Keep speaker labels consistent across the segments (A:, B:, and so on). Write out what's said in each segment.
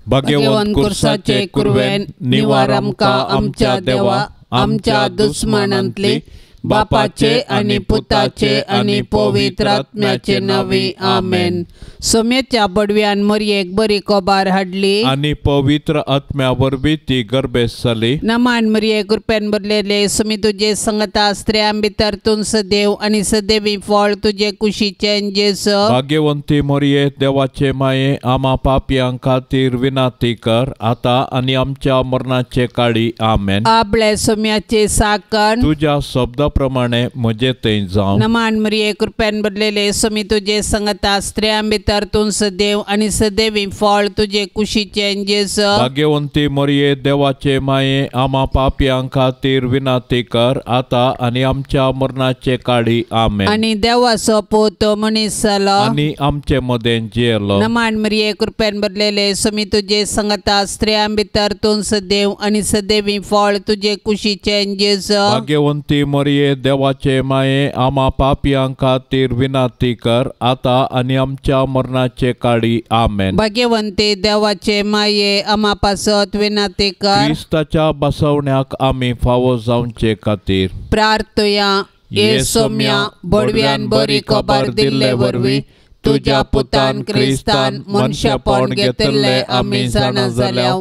A: भाग्यवंत कुर्साचे कुरवेन निवार आमकां आमच्या देवा आमच्या दुस्मानांतली बापाचे आनी पुताचे आनी पवित्र आत्म्याचे नांवी आमेन. सोम्याच्या बडव्यान मरयेक बरी कोबार हाडली
B: आनी पवित्र आत्म्या वरवीं ती गर्भेस्त जाली.
A: नमान मरये कृपेन भरलेले सुमी तुजे संगता स्त्रियां भितर तूं सदैव आनी सदैवी फळ तुजे कुशीचें जेजू.
B: भाग्यवंती मरये देवाचे माये आमा पापयां खातीर विनंती कर आतां आनी आमच्या मरणाचे काळी आमेन.
A: आपले सोम्याचे साकण
B: तुज्या शब्दा प्रमाणे म्हजे थंय जावं.
A: नमान मरये कृपेन भरलेले सुमी तुजे संगता स्त्रियां भितर तूं सदैव आनी सदैवी फळ तुजे कुशीचें जेजू.
B: भाग्यवंती मरये देवाचे माये आमा पापयां खातीर विनंती कर आतां आनी आमच्या मरणाचे काळी आमेन.
A: आनी देवाचो पूत मनीस जालो
B: आनी आमचे मदें जियेलो.
A: नमान मरये कृपेन भरलेले सुमी तुजे संगता स्त्रियां भितर तूं सदैव आनी सदैवी फळ तुजे कुशीचें जेजू.
B: भाग्यवंती मरये देवाचे माये आमा पापयां खातीर विनंती कर आतां आनी आमच्या मरणाचे काळी आमेन.
A: भाग्यवंती देवाचे माये आमा पासत विनंती कर.
B: क्रिस्ताच्या बसवण्याक आमी फावो जावचे खातीर
A: प्रार्थया. ये सोम्या बडव्यान बरी खबर दिल्ले वरवीं तुज्या पुतान क्रिस्तान मनशापण घेतिल्ले आमी जाणा जाल्या.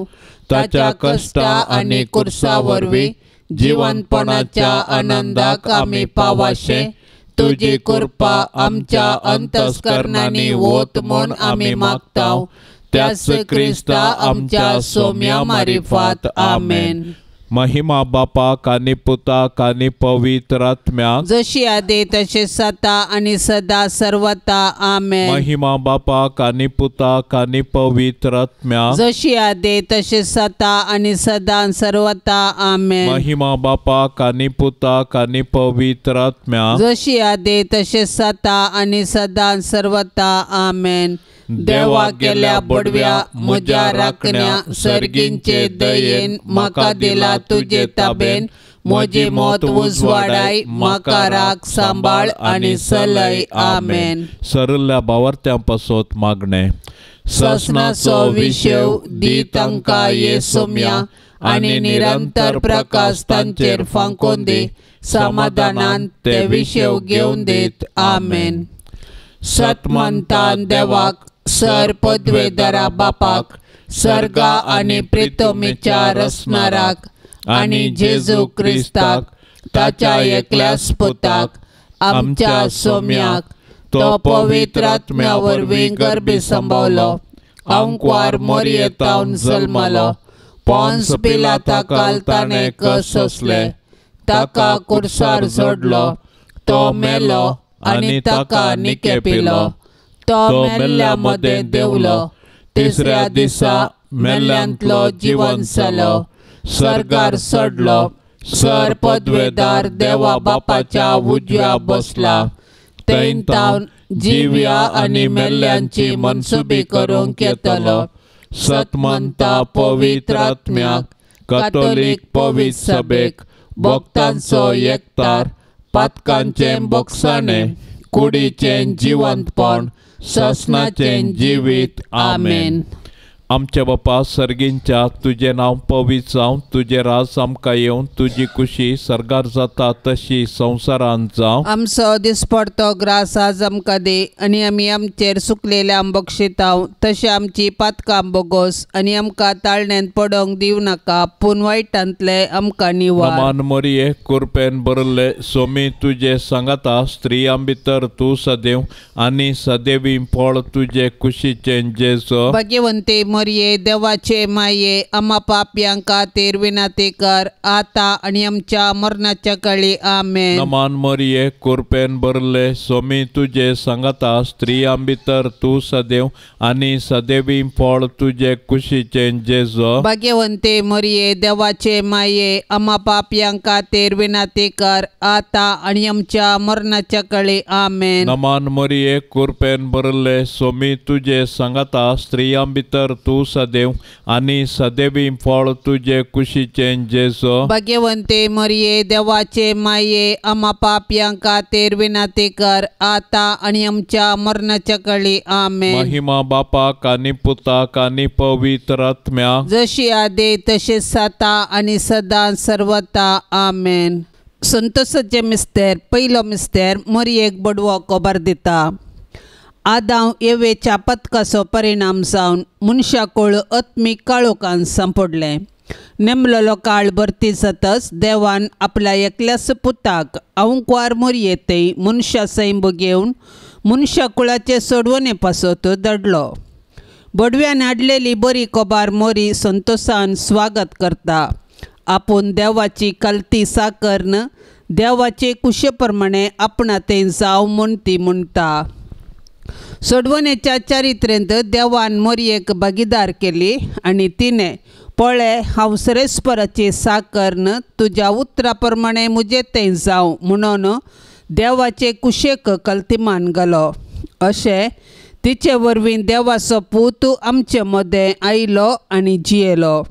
A: ताच्या कश्टा आनी कुर्सा वरवीं जिवनपणाच्या आनंदाक आमी पावाशे तुजी कृपा आमच्या अंतस्करणांनी वत म्हूण आमी मागता. त्याच क्रिस्ता आमच्या सोम्या मारिफात आमेन.
B: महिमा बापाक आनी पुताक आनी पवित्र आत्म्याक
A: जशी आदी तशी सता आनी सदा सर्वता आमेन.
B: महिमा बापाक आनी पुताक आनी पवित्र आत्म्याक
A: जशी आदी तशी सता आनी सदा सर्वता आमेन.
B: महिमा बापाक आनी पुताक आनी पवित्र आत्म्याक
A: जशी आदी तशी सता आनी सदा सर्वता आमेन. देवा गेल्या बडव्या म्हज्या राखण्या सर्गींचे दयेन म्हाका दिला तुजे ताबेन म्हजी मत उजवाडाय म्हाका राख सांबाळ आनी सलय आमेन.
B: सरल्या बावर्त्यां पासत मागणें.
A: ससनाचो विशेव दी तांकां ये सोम्या आनी निरंतर प्रकाश तांचेर फांकोन दी समाधानान ते विशेव घेवन दीत आमेन. सतमंतान देवाक सर पदवेदारा बापाक सर्गा आनी प्रितोमीच्या रसणाराक आनी जेजू क्रिस्ताक ताच्या एकल्याच पुताक आमच्या सोम्याक तो पवित्र आत्म्या वरवीं गर्भी संभवलो अंकवार मोरयेतावन जल्मलो पोन्स पिलाता काल ताणें कस सोंसले ताका कुर्सार जोडलो तो मेलो आनी ताका निके पिलो तो मेल्ल्या मदें देंवलो तिसऱ्या दिसा मेल्ल्यांतलो जिवन जालो सर्गार चडलो सर पदवेदार देवा बापाच्या उजव्या बसला थंय तावन जिव्या आनी मेल्ल्यांची मनसुबी करूंक येतलो.
B: सतमंता पवित्र आत्म्याक कॅथोलीक पवित्र सभेक भक्तांचो एकतार पातकांचें बोगसाणें कुडीचें जिवंतपण ससनाचें जिवीत आमेन. आमच्या बापा सर्गींच्या तुजें नांव पवित्र जावं तुजें राज आमकां येवं तुजी कुशी सर्गार जाता तशी संवसारांत जावं.
A: आमचो दिसपडतो ग्रास आज आमकां दी आनी आमी आमचेर सुकलेल्या बक्षिताव तशें आमची पातकां बोगोस आनी आमकां ताळण्यांत पडोंक दिवं नाका पूण वायटांतले आमकां निवार.
B: नमान मरिये कुरपेन भरले सोमी तुजे सांगाता स्त्रियां भितर तूं सदैव आनी सदैवी फळ तुजे कुशीचें जेजू.
A: भाग्यवंती मरिये देवाचे माये आमा पापयां खातीर विनंती कर आतां आनी आमच्या मरणाच्या काळी आमेन.
B: नमान मरिये कुरपेन भरले सोमी तुजे सांगाता स्त्रियां भितर तूं सदैव आनी सदैवी फळ तुजे कुशीचें जेजू.
A: भाग्यवंती मरिये देवाचे माये आमा पापयां खातीर विनंती कर आतां आनी आमच्या मरणाच्या काळी आमेन.
B: नमान मरिये कुरपेन भरले सोमी तुजे सांगाता स्त्रियां भितर तूं सदैव आनी सदैवी फळ तुजे कुशीचें जेजू।
A: भाग्यवंते मरिये देवाचे माये आमा पापयां खातीर विनंती कर आतां आनी आमच्या मरणाच्या कळी। आमेन।
B: महिमा बापाक आनी पुताक आनी पवित्र आत्म्याक,
A: जशी आदी तशी सता आनी सदां सर्वता। आमेन। संतोषाचे मिस्तेर पयलो मिस्तेर मरियेक बडवो खबर दिता। आदांव येवेच्या पथकाचो परिणाम जावन मनशाकूळ आत्मीक काळोखान सांपडलें। नेमलेलो काळ भरती जातच देवान आपल्या एकल्याच पुताक अवंकवार मोरयेतय मनशा सैंब घेवन मनशाकुळाचे सोडवणे पासत धाडलो। बडव्यान हाडलेली बरी खबर मोरी संतोषान स्वागत करता। आपूण देवाची कलती साकर्न देवाचे कुशे प्रमाणे आपणा तें जावं म्हूण ती म्हणटा। सोडवणेच्या चारित्रेंत देवान मोरयेक भागीदार केली आनी तिणें पळय हांव सरेस्पराची साकर्न तुज्या उतरा प्रमाणे म्हजें तें जावं म्हणून देवाचे कुशेक कलतिमान घालो। अशें तिचे वरवीं देवाचो पूत आमचे मदें आयलो आनी जियेलो।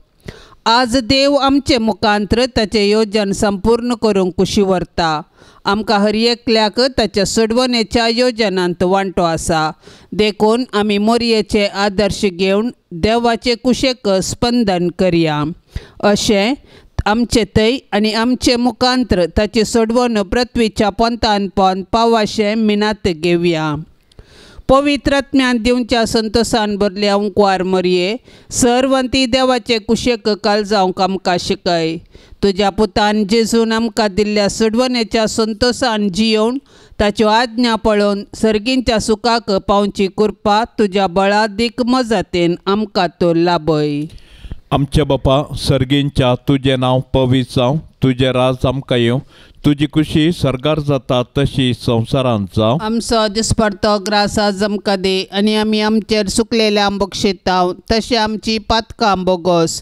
A: आज देव आमचे मुखांत्र ताचें योजन संपूर्ण करूंक कुशी व्हरता। आमकां हर एकल्याक ताच्या सोडवणेच्या योजनांत वांटो आसा, देखून आमी मोरयेचे आदर्श घेवन देवाचे कुशेक स्पंदन करया। अशें आमचे थंय आनी आमचे मुखांत्र ताची सोडवण पृथ्वीच्या पोंतान पोंत पावाशें मिनात घेवया। पवित्र आत्म्यान दिवच्या संतोषान भरल्या अंकवार मरये सर्वंती देवाचे कुशेक काल जावंक आमकां शिकय। तुज्या पुतान जेजून आमकां दिल्ल्या सोडवणेच्या संतोषान जियोवन ताच्यो आज्ञा पळोवन सर्गींच्या सुखाक पावची कृपा तुज्या बळादीक मजतीन आमकां तो लाभय।
B: आमच्या बापा सर्गींच्या तुजें नांव पवित्र जावं, तुजें राज आमकां येवं, तुजी कुशी सर्गार जाता तशी संवसारांत जावं।
A: आमचो दिसपडतो ग्रास आज आमकां दी आनी आमी आमचेर सुकलेल्या बक्षिताव तशें आमची पातकां बोगोस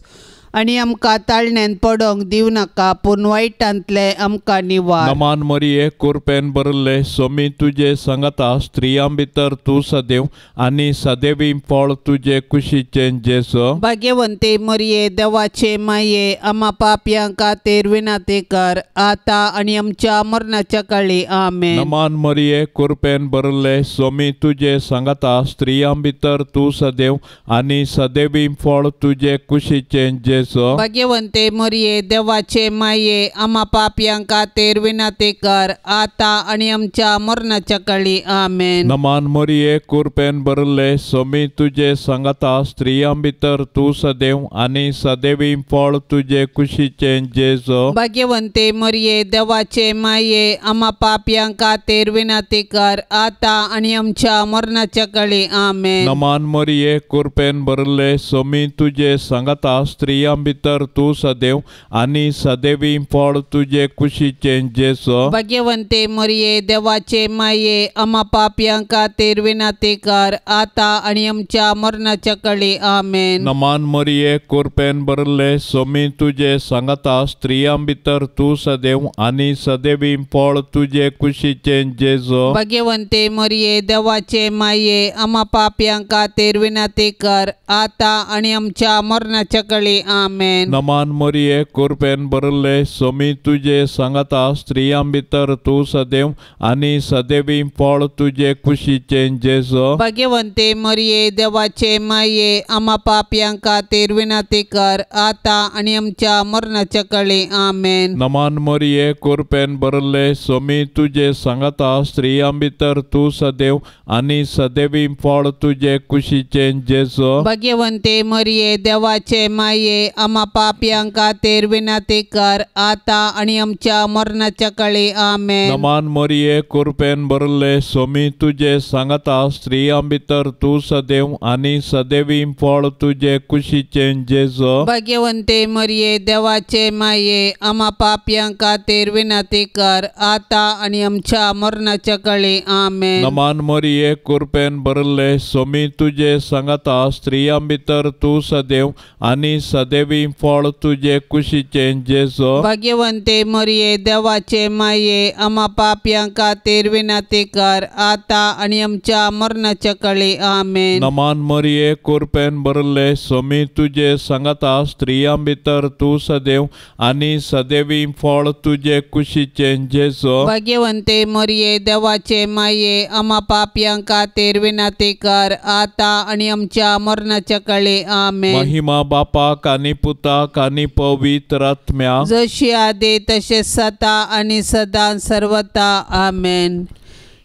A: आनी आमकां ताळण्यान पडोंक दिवं नाका पूण वायटांतलें आमकां निवार।
B: नमान मरिये कुरपेन भरले सोमी तुजे सांगाता, स्त्रियां भितर तूं सदैव आनी सदैवी फळ तुजे कुशीचें जेजू।
A: भाग्यवंते मरिये देवाचे माये आमा पापयां खातीर विनंती कर आतां आनी आमच्या मरणाच्या काळी। आमेन।
B: नमान मरिये कुरपेन भरले सोमी तुजे सांगाता, स्त्रियां भितर तूं सदैव आनी सदैवी फळ तुजे कुशीचें जेजू।
A: भाग्यवंते मरिये देवाचे माये आमा पापयां खातीर विनंती कर आतां आनी आमच्या मरणाच्या काळी। आमेन।
B: नमान मरिये कुरपेन भरले सोमी तुजे सांगाता, स्त्रियां भितर तूं सदैव आनी सदैवी फळ तुजे कुशीचें जेजू।
A: भाग्यवंते मरिये देवाचे माये आमा पापयां खातीर विनंती कर आतां आनी आमच्या मरणाच्या काळी। आमेन।
B: नमान मरिये कुरपेन भरले सोमी तुजे सांगाता, स्त्रियां भितर तूं सदैव आनी सदैवी फळ तुजे कुशीचें जेजू।
A: भाग्यवंते मरिये देवाचे माये आमा पापयां खातीर विनंती कर आतां आनी आमच्या मरणाच्या काळी। आमेन।
B: नमान मरिये कुरपेन भरले सोमी तुजे सांगाता, स्त्रियां भितर तूं सदैव आनी सदैवी फळ तुजे कुशीचें जेजू।
A: भाग्यवंते मरिये देवाचे माये आमा पापयां खातीर विनंती कर आतां आनी आमच्या मरणाच्या काळी। आमेन।
B: नमान मरिये कुरपेन भरले सोमी तुजे सांगाता, स्त्रियां भितर तूं सदैव आनी सदैवी फळ तुजे कुशीचें जेजू।
A: भाग्यवंते मरिये देवाचे माये आमा पापयां खातीर विनंती कर आतां आनी आमच्या मरणाच्या काळी। आमेन।
B: नमान मरिये कुरपेन भरले सोमी तुजे सांगाता, स्त्रियां भितर तूं सदैव आनी सदैवी फळ तुजे कुशीचें जेजू।
A: भाग्यवंते मरिये देवाचे माये आमा पापयां खातीर विनंती कर आतां आनी आमच्या मरणाच्या काळी। आमेन।
B: नमान मरिये कुरपेन भरले सोमी तुजे सांगाता, स्त्रियां भितर तूं सदैव आनी सदैवी फळ तुजे कुशीचें जेजू।
A: भाग्यवंते मरिये देवाचे माये आमा पापयां खातीर विनंती कर आतां आनी आमच्या मरणाच्या काळी। आमेन।
B: नमान मरिये कुरपेन भरले सोमी तुजे सांगाता, स्त्रियां भितर तूं सदैव आनी सदैव सदैवी फळ तुजे कुशीचें जेजू।
A: भाग्यवंते मरिये देवाचे माये आमा पापयां खातीर विनंती कर आता आनी आमच्या मरणाच्या काळी आमेन।
B: नमान मरिये कृपेन भरले स्वामी तुजे सांगाता स्त्रियां भितर तूं सदैव आनी सदैवी फळ तुजे कुशीचें जेजू।
A: भाग्यवंते मरिये देवाचे माये आमा पापयां खातीर विनंती कर आता आनी आमच्या मरणाच्या काळी आमेन।
B: महिमा बापाक आनी पुताक आनी पवित्र आत्म्याक
A: जशी आदी तशें सदा आनी सदां सर्वता आमेन।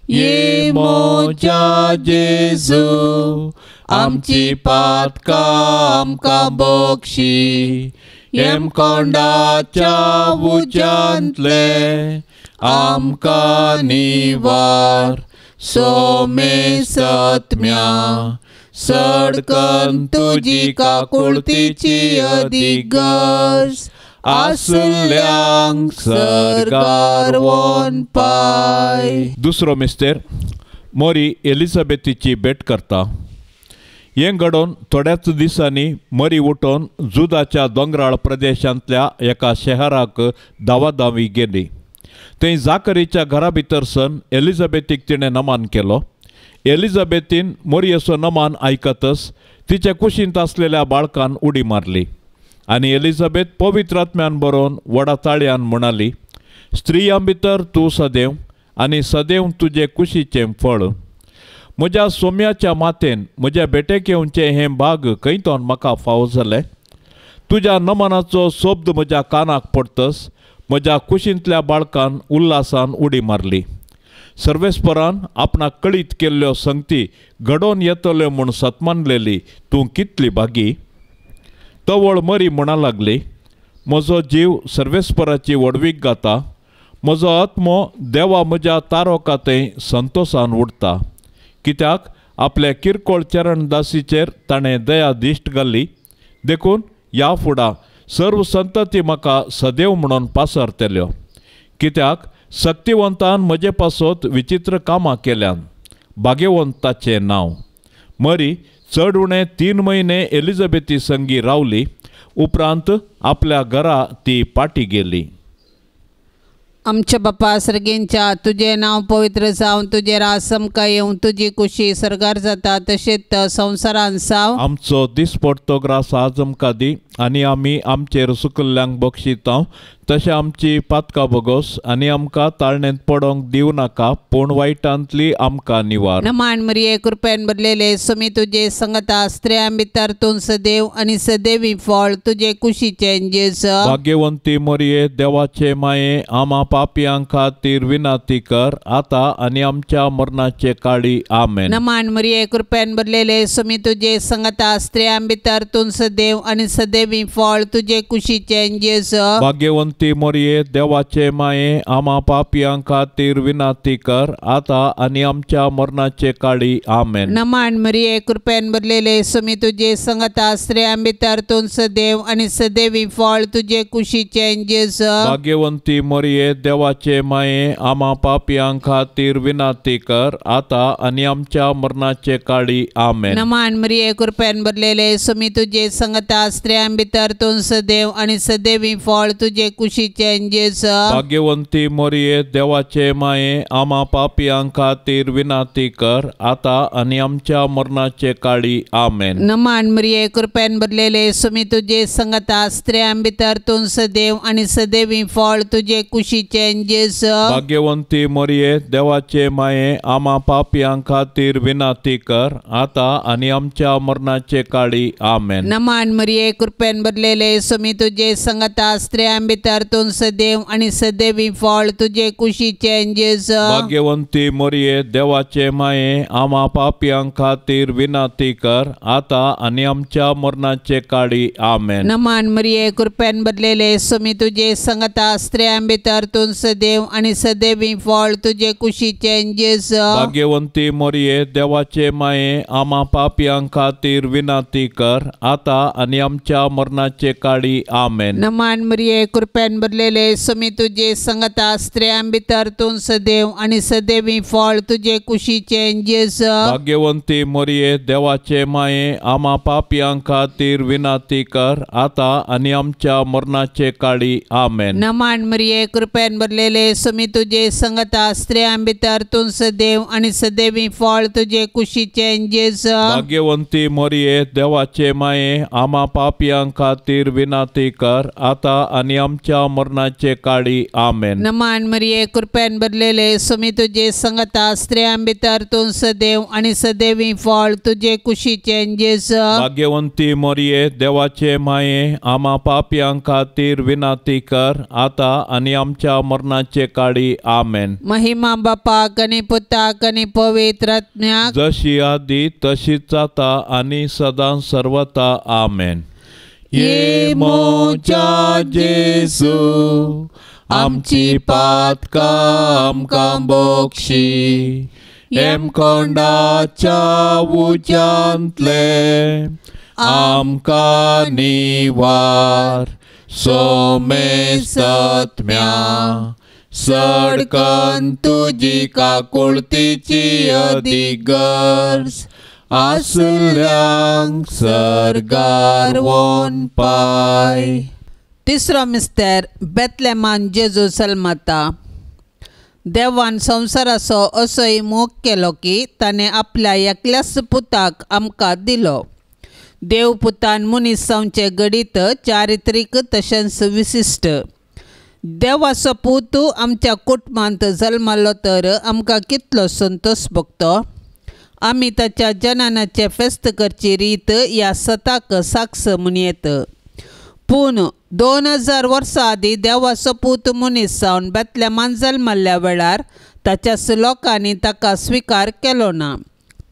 B: ये म्हज्या जेजू आमची पातकां आमकां बक्षी यमकोंडाच्या उज्यांतले आमकां निवार सोमे सत्म्या सडकन तुजी काकुळतीची अदीक गरज आसल्यांक सरकार वोन पाय। दुसरो मिस्तेर मोरी एलिझाबेथीची भेट करता। हें घडोवन थोड्याच दिसांनी मरी उठोवन जुदाच्या दोंगराळ प्रदेशांतल्या एका शहराक धांवाधांवी गेली। थंय जाकरीच्या घरा भितर सन एलिझाबेथीक तिणें नमान केलो। एलिझाबेथीन मोरयेचो नमान आयकतच तिच्या कुशींत आसलेल्या बाळकान उडी मारली आनी एलिझाबेथ पवित्र आत्म्यान बरोवन व्हडा ताळयान म्हणाली, स्त्रियां भितर तूं सदैव आनी सदैव तुजे कुशीचें फळ। म्हज्या सोम्याच्या मातेन म्हज्या भेटेक येवचें हें भाग खंयतोन म्हाका फावो जालें। तुज्या नमनाचो शब्द म्हज्या कानाक पडतच म्हज्या कुशींतल्या बाळकान उल्हासान उडी मारली। सर्वेस्परान आपणाक कळीत केल्ल्यो संगती घडोवन येतल्यो म्हूण सतमानलेली तूं कितली भागी। तवळ मरी म्हणा लागली, म्हजो जीव सर्वेस्पराची व्हडवीक गाता, म्हजो आत्मो देवा म्हज्या तारोका थंय संतोसान उडता। कित्याक आपल्या किरकोळ चरणदासीचेर ताणें दया दिश्ट घाली, देखून ह्या फुडां सर्व संतती म्हाका सदैव म्हणून पासरतल्यो। कित्याक सक्तिवंतान म्हजे पासत विचित्र कामां केल्यान, भाग्यवंत ताचें नांव। मरी चड उणें 3 म्हयने एलिझाबेथी संगी रावली, उपरांत आपल्या घरा ती पाटी गेली।
A: आमच्या बापा सर्गेंच्या तुजें नांव पवित्र जावं, तुजें राज समकां येवं, तुजी कुशी सर्गार जाता तशेंच संवसारान जावं।
B: आमचो दिसपडतो ग्रास आज आमकां दी आनी आमी आमचेर सुकल्ल्यांक बक्षिता तशें आमची पातकां भोगोस आनी आमकां ताळणेंत पडोंक दिवं नाका, पूण वायटांतली आमकां निवार।
A: नमान मरिये कृपेन भरलेले स्वामी तुजे संगता, स्त्रियां भितर तूं सदैव आनी सदैवी फळ तुजे कुशीचें जेजू।
B: भाग्यवंती मरिये देवाचे माये आमा पापयां खातीर विनंती कर आता आनी आमच्या मरणाचे काळी आमेन।
A: नमान मरिये कृपेन भरलेले स्वामी तुजे संगता, स्त्रियां भितर तूं सदैव आनी सदैवी फळ तुजे कुशीचें जेजू।
B: भाग्यवंती मरिये देवाचे माये आमा पापयां खातीर विनंती कर आता आनी आमच्या मरणाचे काळी आमेन।
A: नमान मरिये कृपेन भरलेले स्वामी तुजे संगता, स्त्रियां भितर तूं सदैव आनी सदैवी फळ तुजे कुशीचें जेजू।
B: भाग्यवंती मरिये देवाचे माये आमा पापयां खातीर विनंती कर आता आनी आमच्या मरणाचे काळी आमेन।
A: नमान मरिये कृपेन भरलेले स्वामी तुजे संगता, स्त्रियां भितर तूं सदैव आनी सदैवी फळ तुजे कुशीचें जेजू।
B: भाग्यवंती मरिये देवाचे माये आमा पापयां खातीर विनंती कर आता आनी आमच्या मरणाचे काळी आमेन।
A: नमान मरिये कृपेन भरलेले स्वामी तुजे संगता, स्त्रियां भितर तूं सदैव आनी सदैवी फळ तुजे कुशीचें जेजू।
B: भाग्यवंती मरिये देवाचे माये आमा पापयां खातीर विनंती कर आता आनी आमच्या मरणाचे काळी आमेन।
A: नमान मरिये कृपेन भरलेले स्वामी तुजे संगता, स्त्रियां भितर तूं सदैव आनी सदैवी फळ तुजे कुशीचें जेजू।
B: भाग्यवंती मरिये देवाचे माये आमा पापयां खातीर विनंती कर आता आनी आमच्या मरणाचे काळी आमेन।
A: नमान मरिये कृपेन भरलेले स्वामी तुजे संगता, स्त्रियां भितर तूं सदैव आनी सदैवी फळ तुजे कुशीचें जेजू.
B: भाग्यवंती मोरये देवाचे माये आमा पापयां खातीर विनंती कर आतां आनी आमच्या मरणाचे काळी. आमेन.
A: नमान मरिये कृपेन भरलेले स्वामी तुजे संगता स्त्रियां भितर तूं सदैव आनी सदैवी फळ तुजे कुशीचें जेजू.
B: भाग्यवंती मोरये देवाचे माये आमा पापयां खातीर विनंती कर आतां आनी आमच्या मरणाचे काळी. आमेन.
A: नमान मरिये कृपेन भरलेले स्वामी तुजे संगता स्त्रियां भितर तूं सदैव आनी सदैवी फळ तुजे कुशीचें जेजू.
B: भाग्यवंती मोरये देवाचे माये आमा पापयां खातीर विनंती कर आतां आनी आमच्या मरणाचे काळी. आमेन.
A: नमान मरिये कृपेन भरलेले स्वामी तुजे संगता स्त्रियां भितर तूं सदैव आनी सदैवी फळ तुजे कुशीचें जेजू.
B: भाग्यवंती मोरये देवाचे माये आमा पापयां खातीर विनंती कर आतां आनी आमच्या मरणाचे काळी. आमेन.
A: महिमा बापाक आनी पुताक आनी पवित्र आत्म्याक,
B: जशी आदी तशीच आतां आनी सदां सर्वता. आमेन. ये मोजा जेजू आमची पातकां आमकां बोक्षी हेमकोंडाच्या उज्यांतले आमकां निवार सोमेसत्म्या सडकन तुजी काकुळतीची अधिगर्ज आसल्यांक सर्गार वोन पाय.
A: तिसरो मिस्तेर बेतलेमान जेजू जल्मता. देवान संवसाराचो असोय मोग केलो की ताणें आपल्या एकल्याच पुताक आमकां दिलो. देव पुतान मनीस जावचें घडीत चारित्रीक तशेंच विशिश्ट. देवाचो पूत आमच्या कुटुंबांत जल्मलो तर आमकां कितलो संतोश भोगतो. आमी ताच्या जननाचें फेस्त करची रीत ह्या सताक साक्ष म्हणयेत. पूण 2000 वर्सां आदीं देवाचो पूत मनीस जावन बेतलेमान जल्मल्ल्या वेळार ताच्याच लोकांनी ताका स्विकार केलो ना,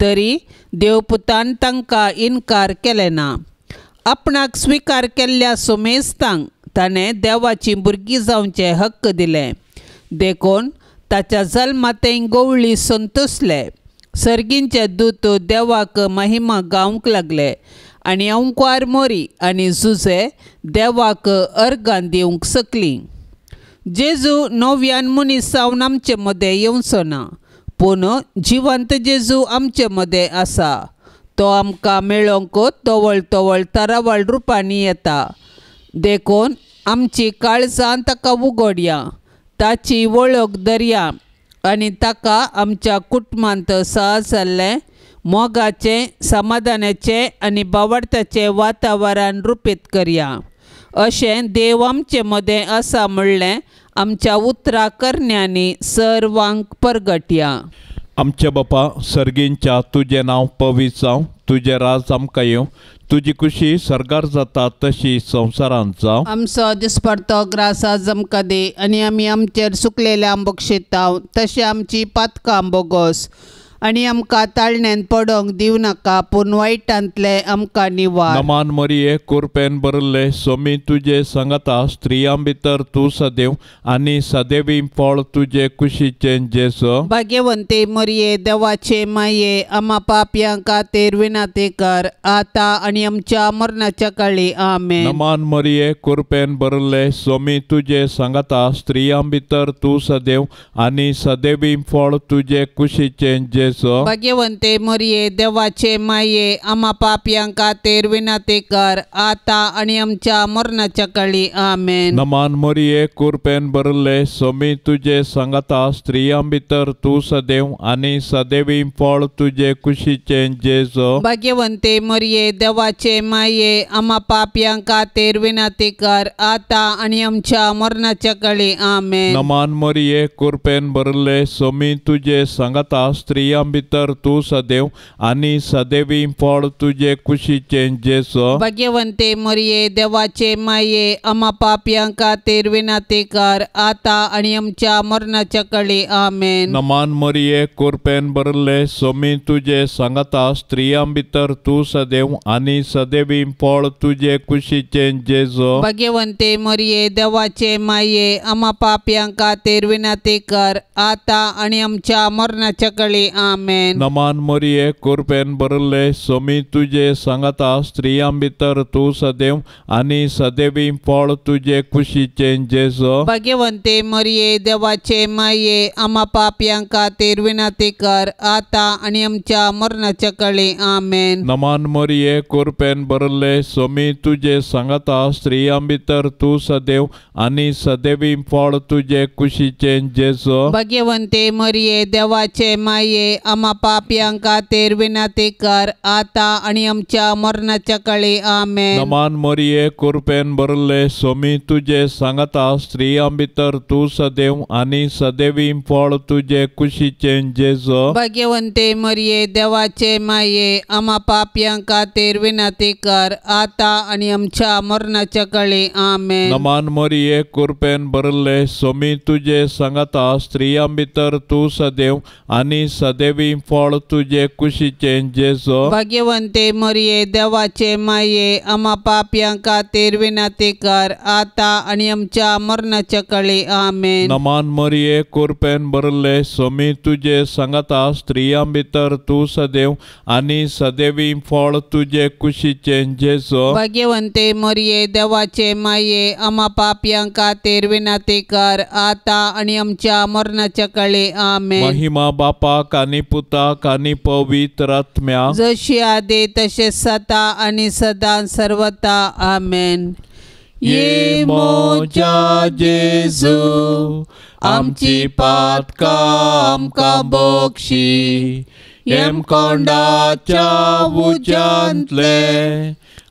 A: तरी देवपुतान तांकां इनकार केले ना. आपणाक स्विकार केल्ल्या सुमेस्तांक ताणें देवाची भुरगीं जावचे हक्क दिले. देखून ताच्या जल्मातें गवळी संतोसले. सर्गींचे दूत देवाक महिमा गावंक लागले आनी अंकवार मोरी आनी जुजे देवाक अर्गां दिवंक शकलीं. जेजू नव्यान मनीस जावन आमचे मदें येवचो ना, पूण जिवंत जेजू आमचे मदें आसा. तो आमकां मेळोवंक तवळ तवळ तरावळ रुपांनी येता. देखून आमची काळजां ताका उगडया, ताची वळख धरया आनी ताका आमच्या कुटुंबांत सहज जाल्लें मोगाचें, समाधानाचें आनी बावडताचें वातावरण रुपीत करया. अशें देव आमचे मदें आसा म्हणलें आमच्या उतरा करण्यांनी सर्वांक परगटया.
B: आमच्या बापा सर्गींच्या तुजें नांव पवित्र जावं, तुजें राज आमकां येवं, तुजी खुशी सर्गार जाता तशी संवसारांत जावं.
A: आमचो दिसपडतो ग्रास आज आमकां दी आनी आमी आमचेर सुकलेल्या बक्षिताव तशें आमची पातकां बोगोस आनी आमकां ताळण्यान पडोंक दिवं नाका, पूण वायटांतले आमकां निवार.
B: नमान मरिये कुरपेन भरिल्ले स्वामी तुजे संगता स्त्रियां भितर तूं सदैव आनी सदैवी फळ तुजे कुशीचें जेजू.
A: भाग्यवंती मरिये देवाचे माये आमा पापयां खातीर विनंती कर आतां आनी आमच्या मरणाच्या काळी. आमेन.
B: नमान मरिये कुरपेन भरिल्ले स्वामी तुजे संगता स्त्रियां भितर तूं सदैव आनी सदैवी फळ तुजे कुशीचें जेजू.
A: भाग्यवंते मरिये देवाचे माये आमा पापयां खातीर विनंती कर आतां आनी आमच्या मरणाच्या काळी. आमेन.
B: नमान मरिये कुरपेन भरिल्ले स्वामी तुजे संगता स्त्रियां भितर तूं सदैव आनी सदैवी फळ तुजे कुशीचें जेजू.
A: भाग्यवंते मरिये देवाचे माये आमा पापयां खातीर विनंती कर आतां आनी आमच्या मरणाच्या काळी. आमेन.
B: नमान मरिये कुरपेन भरिल्ले स्वामी तुजे संगता स्त्रियां स्त्रियां भितर तूं सदैव आनी सदैवी फळ तुजे कुशीचें जेजू।
A: भाग्यवंते मरिये देवाचे माये आमा पापयां खातीर विनंती कर आतां आनी आमच्या मरणाच्या कळी। आमेन।
B: नमान मरिये कृपेन भरले स्वामी तुजे सांगाता स्त्रियां भितर तूं सदैव आनी सदैवी फळ तुजे कुशीचें जेजू।
A: भाग्यवंते मरिये देवाचे माये आमा पापयां खातीर विनंती कर आतां आनी आमच्या मरणाच्या कळी। आमेन।
B: नमान मरिये कृपेन भरले स्वामी तुजे सांगाता स्त्रियां भितर तूं सदैव आनी सदैवी फळ तुजे कुशीचें जेजू।
A: भाग्यवंते मरिये देवाचे माये आमा पापयां खातीर विनंती कर आतां आनी आमच्या मरणाच्या कळी। आमेन।
B: नमान मरिये कृपेन भरले स्वामी तुजे सांगाता स्त्रियां भितर तूं सदैव आनी सदैवी फळ तुजे कुशीचें जेजू।
A: भाग्यवंते मरिये देवाचे माये आमा पापयां खातीर विनंती कर आतां आनी आमच्या मरणाच्या कळी। आमेन।
B: नमान मरिये कृपेन भरले स्वामी तुजे सांगाता स्त्रियां भितर तूं सदैव आनी सदैवी फळ तुजे कुशीचें जेजू।
A: भाग्यवंते मरिये देवाचे माये आमा पापयां खातीर विनंती कर आतां आनी आमच्या मरणाच्या कळी। आमेन।
B: नमान मरिये कृपेन भरले स्वामी तुजे सांगाता स्त्रियां भितर तूं सदैव आनी सदैवी फळ तुजे कुशीचें जेजू।
A: भाग्यवंते मरिये देवाचे माये आमा पापयां खातीर विनंती कर आतां आनी आमच्या मरणाच्या कळी। आमेन।
B: नमान मरिये कृपेन भरले स्वामी तुजे सांगाता स्त्रियां भितर तूं सदैव आनी सदैवी फळ तुजे कुशीचें जेजू।
A: भाग्यवंते मरिये देवाचे माये आमा पापयां खातीर विनंती कर आतां आनी आमच्या मरणाच्या कळी। आमेन।
B: महिमा बापाक आनी पुताक आनी पवित्र आत्म्याक,
A: जशी आदी तशें सदा आनी सदां सर्वता। आमेन।
B: ये म्हज्या जेजू आमची पातकां आमकां बक्षी, हेमकोंडाच्या उज्यांतले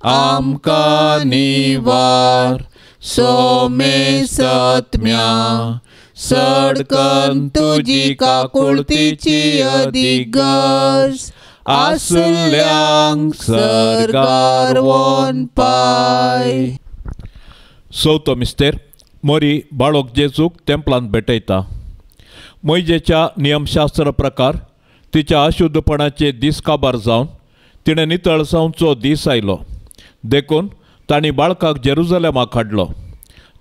B: आमकां निवार, सोमे सत्म्या सडकन तुजी काकुळतीची अदीक गरज आसल्यांक सरकार वोन पाय। चवथो मिस्तेर मोरी बाळोक जेजूक तेंपलांत भेटयता। मोयजेच्या नियमशास्त्र प्रकार तिच्या अशुद्धपणाचे दीस काबार जावन तिणें नितळ जावचो दीस आयलो, देखून तांणी बाळकाक जेरुजलेमाक हाडलो।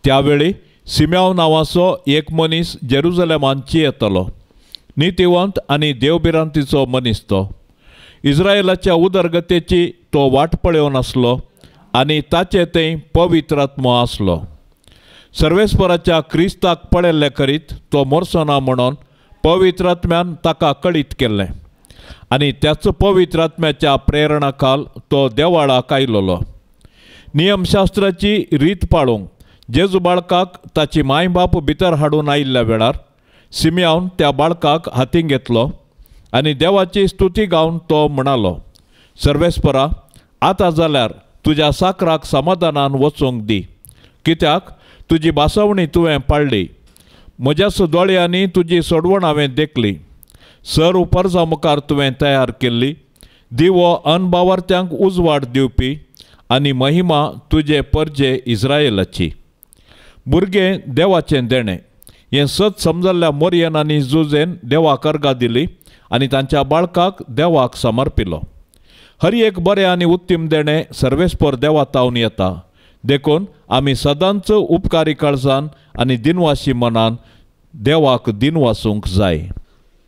B: त्यावेळी सिम्याव नांवाचो एक मनीस जेरुजलेमांत चियेतालो। नितिवंत आनी देवभिरांतीचो मनीस तो। इस्रायलाच्या उदरगतेची तो वाट पळोवन आसलो आनी ताचे थंय पवित्र आत्मो आसलो। सर्वेस्पराच्या क्रिस्ताक पळयल्ले करीत तो मोरसो ना म्हणून पवित्र आत्म्यान ताका कळीत केल्लें आनी त्याच पवित्र आत्म्याच्या प्रेरणा खाल तो देवाळाक आयलोलो। नियमशास्त्राची रीत पाळूंक जेजू बाळकाक ताची माय बाप भितर हाडून आयिल्ल्या वेळार सिम्यावन त्या बाळकाक हातीन घेतलो आनी देवाची स्तुती गावन तो म्हणालो, सर्वेस्परा आतां जाल्यार तुज्या साकराक समाधानान वचूंक दी, कित्याक तुजी भासवणी तुवें पाळ्ळी, म्हज्या दोळ्यांनी तुजी सोडवण हांवें देखली, सर उपरजा मुखार तुवें तयार केल्ली दिवो अनबावार्थ्यांक उजवाड दिवपी आनी महिमा तुजे परजे इस्रायलाची। भुरगें देवाचें देणें हें सत समजल्ल्या मोरयन आनी जुजेन देवाक अर्गां दिली आनी तांच्या बाळकाक देवाक समर्पिलो। हर एक बरें आनी उत्तम देणें सर्वेस्पर देवा तावन येता, देखून आमी सदांच उपकारी काळजान आनी दिनवाशी मनान देवाक दिनवासूंक जाय।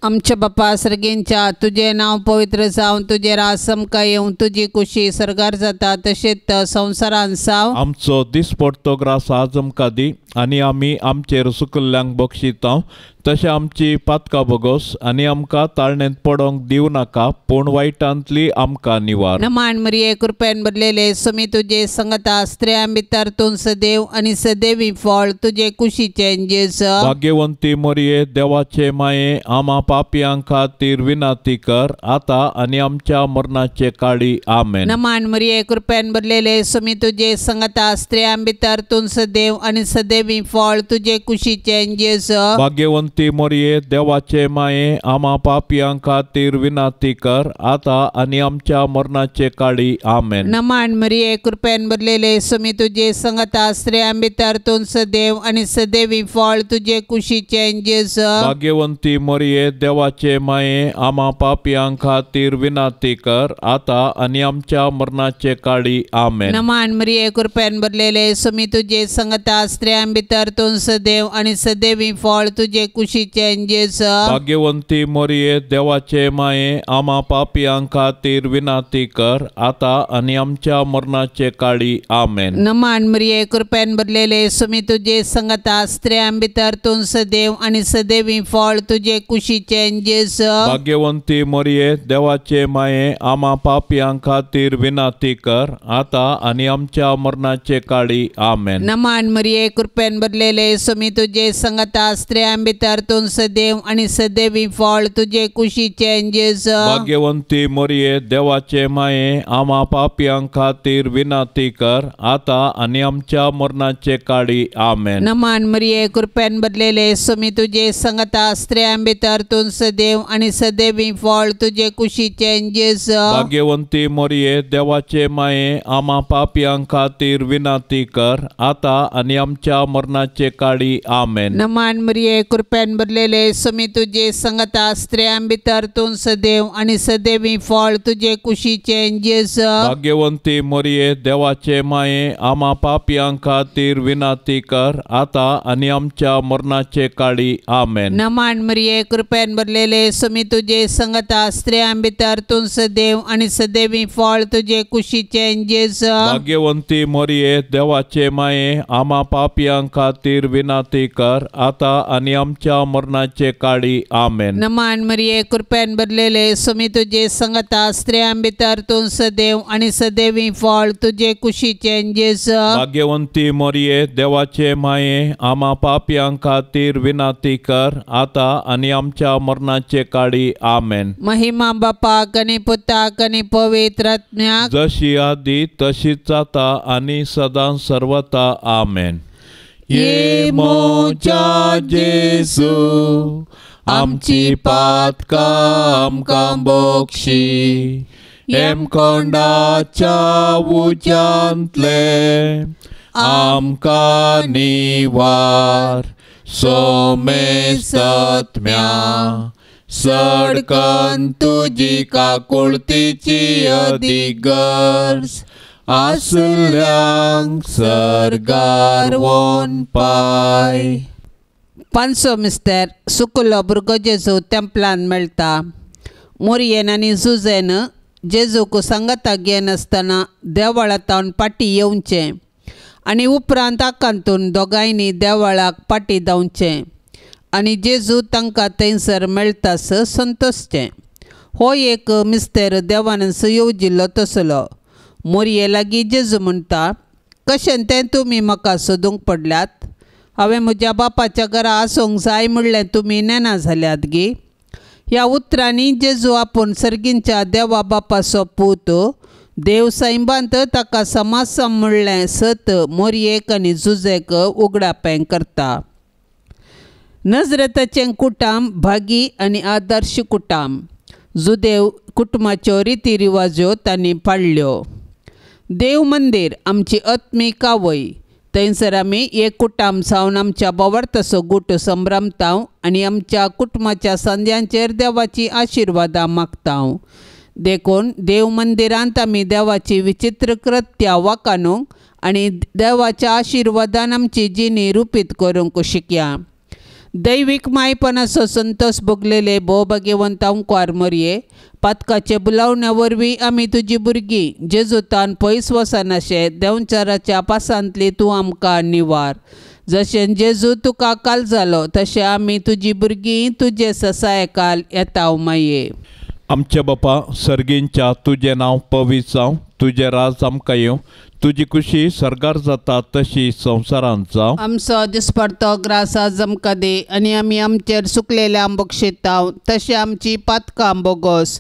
A: आमच्या बापा सर्गींच्या तुजें नांव पवित्र जावं, तुजें राज समकां येवं, तुजी कुशी सर्गार जाता तशेंच संवसारान जावं।
B: आमचो दिसपडतो ग्रास आज आमकां दी आनी आमी आमचेर सुकल्ल्यांक बक्षिता तशें आमची पातकां बोगोस आनी आमकां ताळणेंत पडोंक दिवं नाका, पूण वायटांतली आमकां निवार।
A: नमान मरिये कृपेन भरलेले स्वामी तुजे संगता, स्त्रियां भितर तूं सदैव आनी सदैवी फळ तुजे कुशीचें जेजू।
B: भाग्यवंती मरिये देवाचे माये आमा पापयां खातीर विनंती कर आतां आनी आमच्या मरणाचे काळी। आमेन।
A: नमान मरिये कृपेन भरलेले स्वामी तुजे संगता, स्त्रियां भितर तूं सदैव आनी सदैवी फळ तुजे कुशीचें जेजू।
B: भाग्यवंती भाग्यवंती मोरये देवाचे माये आमा पापयां खातीर विनाती कर आता आनी आमच्या मरणाचे काळी आमेन।
A: नमन मरिये कृपेन भरलेले सुमी तुझे संगता स्त्रियां भितर तूं सदैव आनी सदैवी फळ तुझे कुशीचे जेजू।
B: भाग्यवंती मोरये देवाचे माये आमा पापयां खातीर विनाती कर आता आनी आमच्या मरणाचे काळी आमेन।
A: नमन मरिये कृपेन भरलेले सुमी तुझे संगता स्त्रियां भितर तूं सदैव आनी सदैवी फळ तुझे कुशीचे जेजू।
B: भाग्यवंती मोरये देवाचे माये आमा पापयां खातीर विनाती कर आता आनी आमच्या मरणाचे काळी आमेन।
A: नमन मरिये कृपेन भरलेले सुमी तुझे संगता स्त्रियां भितर तूं सदैव आनी सदैवी फळ तुझे कुशीचे जेजू।
B: भाग्यवंती मोरये देवाचे माये आमा पापयां खातीर विनाती कर आता आनी आमच्या मरणाचे काळी आमेन।
A: नमन मरिये कृपेन भरलेले सुमी तुझे संगता स्त्रियां भितर तूं सदैव आनी सदैवी फळ तुझे कुशीचे जेजू।
B: भाग्यवंती मोरये देवाचे माये आमा पापयां खातीर विनाती कर आता आनी आमच्या मरणाचे काळी आमेन।
A: नमन मरिये कृपेन भरलेले सुमी तुझे संगता स्त्रियां भितर तूं सदैव आनी सदैवी फळ तुझे कुशीचे जेजू।
B: भाग्यवंती मोरये देवाचे माये आमा पापयां खातीर विनाती कर आता आनी आमच्या मरणाचे काळी आमेन।
A: नमन मरिये कृपेन भरलेले सुमी तुझे संगता स्त्रियां भितर तूं सदैव आनी सदैवी फळ तुझे कुशीचे जेजू।
B: भाग्यवंती मोरये देवाचे माये आमा पापयां खातीर विनाती कर आता आनी आमच्या मरणाचे काळी आमेन।
A: नमन मरिये कृपेन भरलेले सुमी तुझे संगता स्त्रियां भितर तूं सदैव आनी सदैवी फळ तुझे कुशीचे जेजू।
B: भाग्यवंती मोरये देवाचे माये आमा पापयां खातीर विनाती कर आता आनी आमच्या मरणाचे काळी आमेन।
A: नमन मरिये कृपेन भरलेले सुमी तुझे संगता स्त्रियां भितर तूं सदैव आनी सदैवी फळ तुझे कुशीचे जेजू।
B: भाग्यवंती मोरये देवाचे माये आमा पापयां खातीर विनाती कर आता आनी आमच्या मरणाचे काळी आमेन।
A: महिमा बापाक आनी पुताक आनी पवित्र आत्म्याक,
B: जशी आदी तशीच आता आनी सदां सर्वता आमेन। ये मोजा जेजू आमची पातकां आमकां बक्षी, हेमकोंडाच्या उज्यांतले आमकां निवार, सोमेसत्म्या सडकन तुजी काकुळतीची अधिगर्ज आसल्यांक सर्गार वोन पाय।
A: पांचसो मिस्तर सुकुलो भुरगो जेजू तेंपलान मेळटा। मोरयेन आनी जुजेन जेजूक सांगाता घेनासतना देवळांतावन पाटी येवचें आनी उपरांत आकांतून दोगांयनी देवळाक पाटी धांवचें आनी जेजू तांकां थंयसर मेळटास संतोशचें। हो एक मिस्तेर देवानस येवजिल्लो तसलो। मोरये लागीं जेजू म्हणटा, कशें तें तुमी म्हाका सोदूंक पडल्यात? हांवें म्हज्या बापाच्या घरा आसूंक जाय म्हणलें तुमी नेना जाल्यात गी? ह्या उतरांनी जेजू आपूण सर्गींच्या देवा बापाचो पूत, देव सैंबांत ताका समासम म्हणलें सत मोरयेक आनी जुजेक उगडापें करता। नजरेताचें कुटाम भागी आनी आदर्श कुटाम। जुदेव कुटुंबाच्यो रिती रिवाज्यो तांणी पाळ्ळ्यो। देव मंदीर आमची आत्मीक आवय, थंयसर आमी एक कुटाम जावन आमच्या बोवार्थाचो गुट संभ्रमता आनी आमच्या कुटुंबाच्या संद्यांचेर देवाची आशिर्वादां मागता। देखून देव मंदिरांत आमी देवाची विचित्र कृत्या वाकाणूंक आनी देवाच्या आशिर्वादान आमची जिणी रुपीत करूंक शिकया। दैवीक मायपणाचो संतोष भोगलेले भोव भाग्यवंत अंकुर मोरये, पातकाचे बुलावण्या वरवीं आमी तुजी भुरगीं जेजूतान पयस वचनाशे देंवचाराच्या पासांतली तूं आमकां निवार। जशें जेजू तुका काल जालो तशें आमी तुजी भुरगीं तुजे ससायकाल येता माये।
B: आमच्या बापा सर्गींच्या तुजें नांव पवित्र जावं, तुजें राज आमकां येवं, तुजी खुशी सर्गार जाता तशी संवसारांत जावं।
A: आमचो दिसपडतो ग्रास आज आमकां दी आनी आमी आमचेर सुकलेल्या बक्षिताव तशें आमची पातकां बोगोस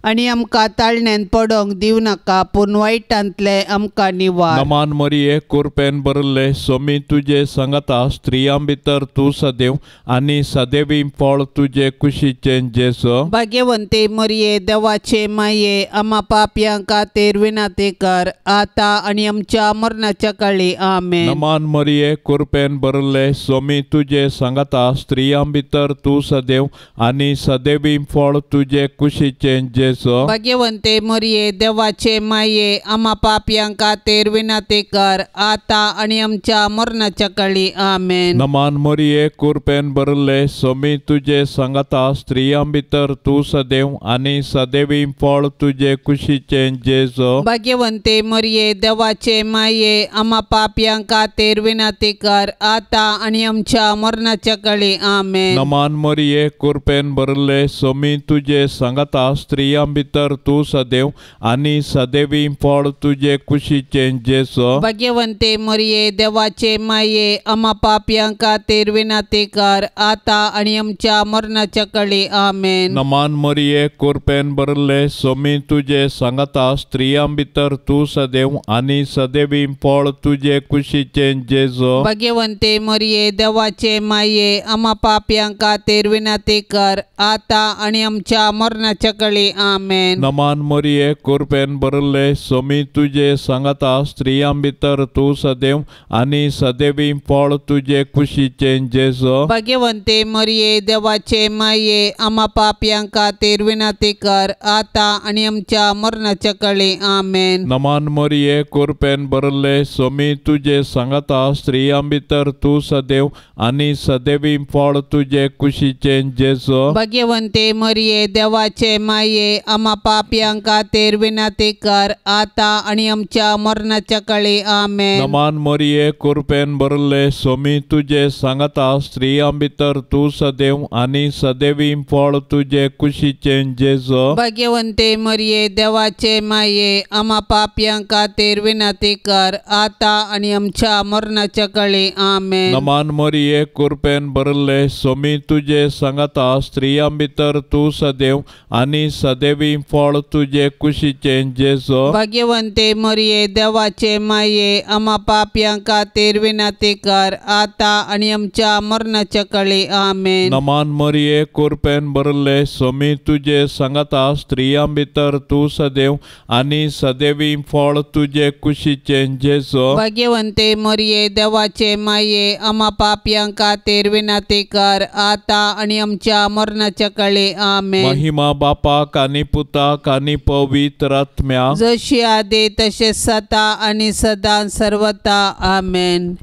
A: आनी आमकां ताळण्यान पडोंक दिवं नाका पूण वायटांतले आमकां निवार.
B: नमान मरिये कुरपेन भरिल्ले सोमी तुजे सांगाता स्त्रियां भितर तूं सदैव आनी सदैवी फळ तुजे कुशीचें जेजू.
A: भाग्यवंती मरिये देवाचे माये आमा पापयां खातीर विनंती कर आतां आनी आमच्या मरणाच्या काळी. आमेन.
B: नमान मरिये कुरपेन भरिल्ले सोमी तुजे सांगाता स्त्रियां भितर तूं सदैव आनी सदैवी फळ तुजे कुशीचें जेजू.
A: भाग्यवंते मरिये देवाचे माये आमा पापयां खातीर विनंती कर आतां आनी आमच्या मरणाच्या काळी. आमेन.
B: नमान मरिये कुरपेन भरिल्ले सोमी तुजे सांगाता स्त्रियां भितर तूं सदैव आनी सदैवी फळ तुजे कुशीचें जेजू.
A: भाग्यवंते मरिये देवाचे माये आमा पापयां खातीर विनंती कर आतां आनी आमच्या मरणाच्या काळी. आमेन.
B: नमान मरिये कुरपेन भरिल्ले सोमी तुजे सांगाता स्त्रियां भितर तूं सदैव आनी सदैवी फळ तुजे कुशीचें जेजू.
A: भाग्यवंते मरिये देवाचे माये आमा पापयां खातीर विनंती कर आतां आनी आमच्या मरणाच्या काळी. आमेन.
B: नमान मरिये कुरपेन भरिल्ले सोमी तुजे सांगाता स्त्रियां भितर तूं सदैव आनी सदैवी फळ तुजे कुशीचें जेजू.
A: भाग्यवंते मरिये देवाचे माये आमा पापयां खातीर विनंती कर आतां आनी आमच्या मरणाच्या काळी. आमेन.
B: नमान मरिये कुरपेन भरिल्ले सोमी तुजे सांगाता स्त्रियां भितर तूं सदैव आनी सदैवी फळ तुजे कुशीचें जेजू.
A: भाग्यवंते मरिये देवाचे माये आमा पापयां खातीर विनंती कर आतां आनी आमच्या मरणाच्या काळी. आमेन.
B: नमान मरिये कुरपेन भरिल्ले सोमी तुजे सांगाता स्त्रियां भितर तूं सदैव आनी सदैवी फळ तुजे कुशीचें जेजू.
A: भाग्यवंते मरिये देवाचे माये आमा पापयां खातीर विनंती कर आतां आनी आमच्या मरणाच्या काळी. आमेन.
B: नमान मरिये कुरपेन भरिल्ले सोमी तुजे सांगाता स्त्रियां भितर तूं सदैव आनी सदैवी फळ तुजे कुशीचें जेजू.
A: भाग्यवंते मरिये देवाचे माये आमा पापयां खातीर विनंती कर आतां आनी आमच्या मरणाच्या काळी. आमेन.
B: नमान मरिये कुरपेन भरिल्ले सोमी तुजे सांगाता स्त्रियां भितर तूं सदैव आनी सदैवी फळ तुजे कुशीचें जेजू.
A: भाग्यवंते मरिये देवाचे माये आमा पापयां खातीर विनंती कर आतां आनी आमच्या मरणाच्या काळी. आमेन.
B: नमान मरिये कुरपेन भरिल्ले सोमी तुजे सांगाता स्त्रियां भितर तूं सदैव आनी सदैवी फळ तुजे कुशीचें जेजू.
A: भाग्यवंते मरिये देवाचे माये आमा पापयां खातीर विनंती कर आतां आनी आमच्या मरणाच्या काळी. आमेन.
B: महिमा बापाक आनी पुताक आनी पवित्र आत्म्याक,
A: जशी आदी तशें सदा आनी सदां सर्वता. आमेन.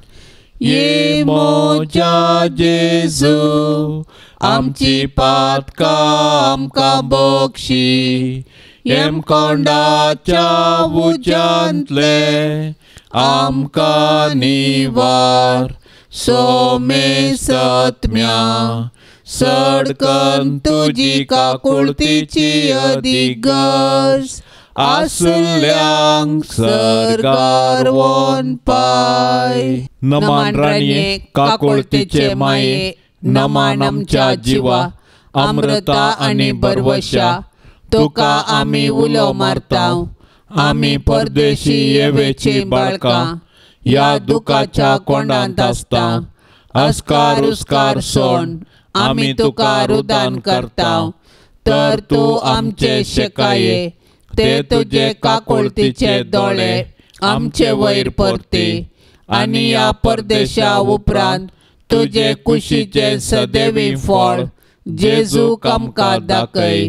B: ये म्हज्या जेजू आमची पातकां आमकां बक्षी येमकोंडाच्या उज्यांतले आमकां निवार सोमे सत्म्या सडकन तुजी काकुळतीची अदीक गरज आसल्यांक सर्गार वोन पाय. नमान राणये काकुळतीचे माये नमान आमच्या जिवा अमृता आनी बरवशा तुका आमी उलो मारता. आमी परदेशी येवेची बाळकां ह्या दुखाच्या कोंडांत आसता. अस्कार उस्कार सोण आमी तुका रुदान करता तर तूं आमचे शेकाये ते तुजे काकुळतीचे दोळे आमचे वयर परती आनी ह्या परदेशा उपरांत तुजे कुशीचे सदैवी फळ जेजू आमकां दाखय.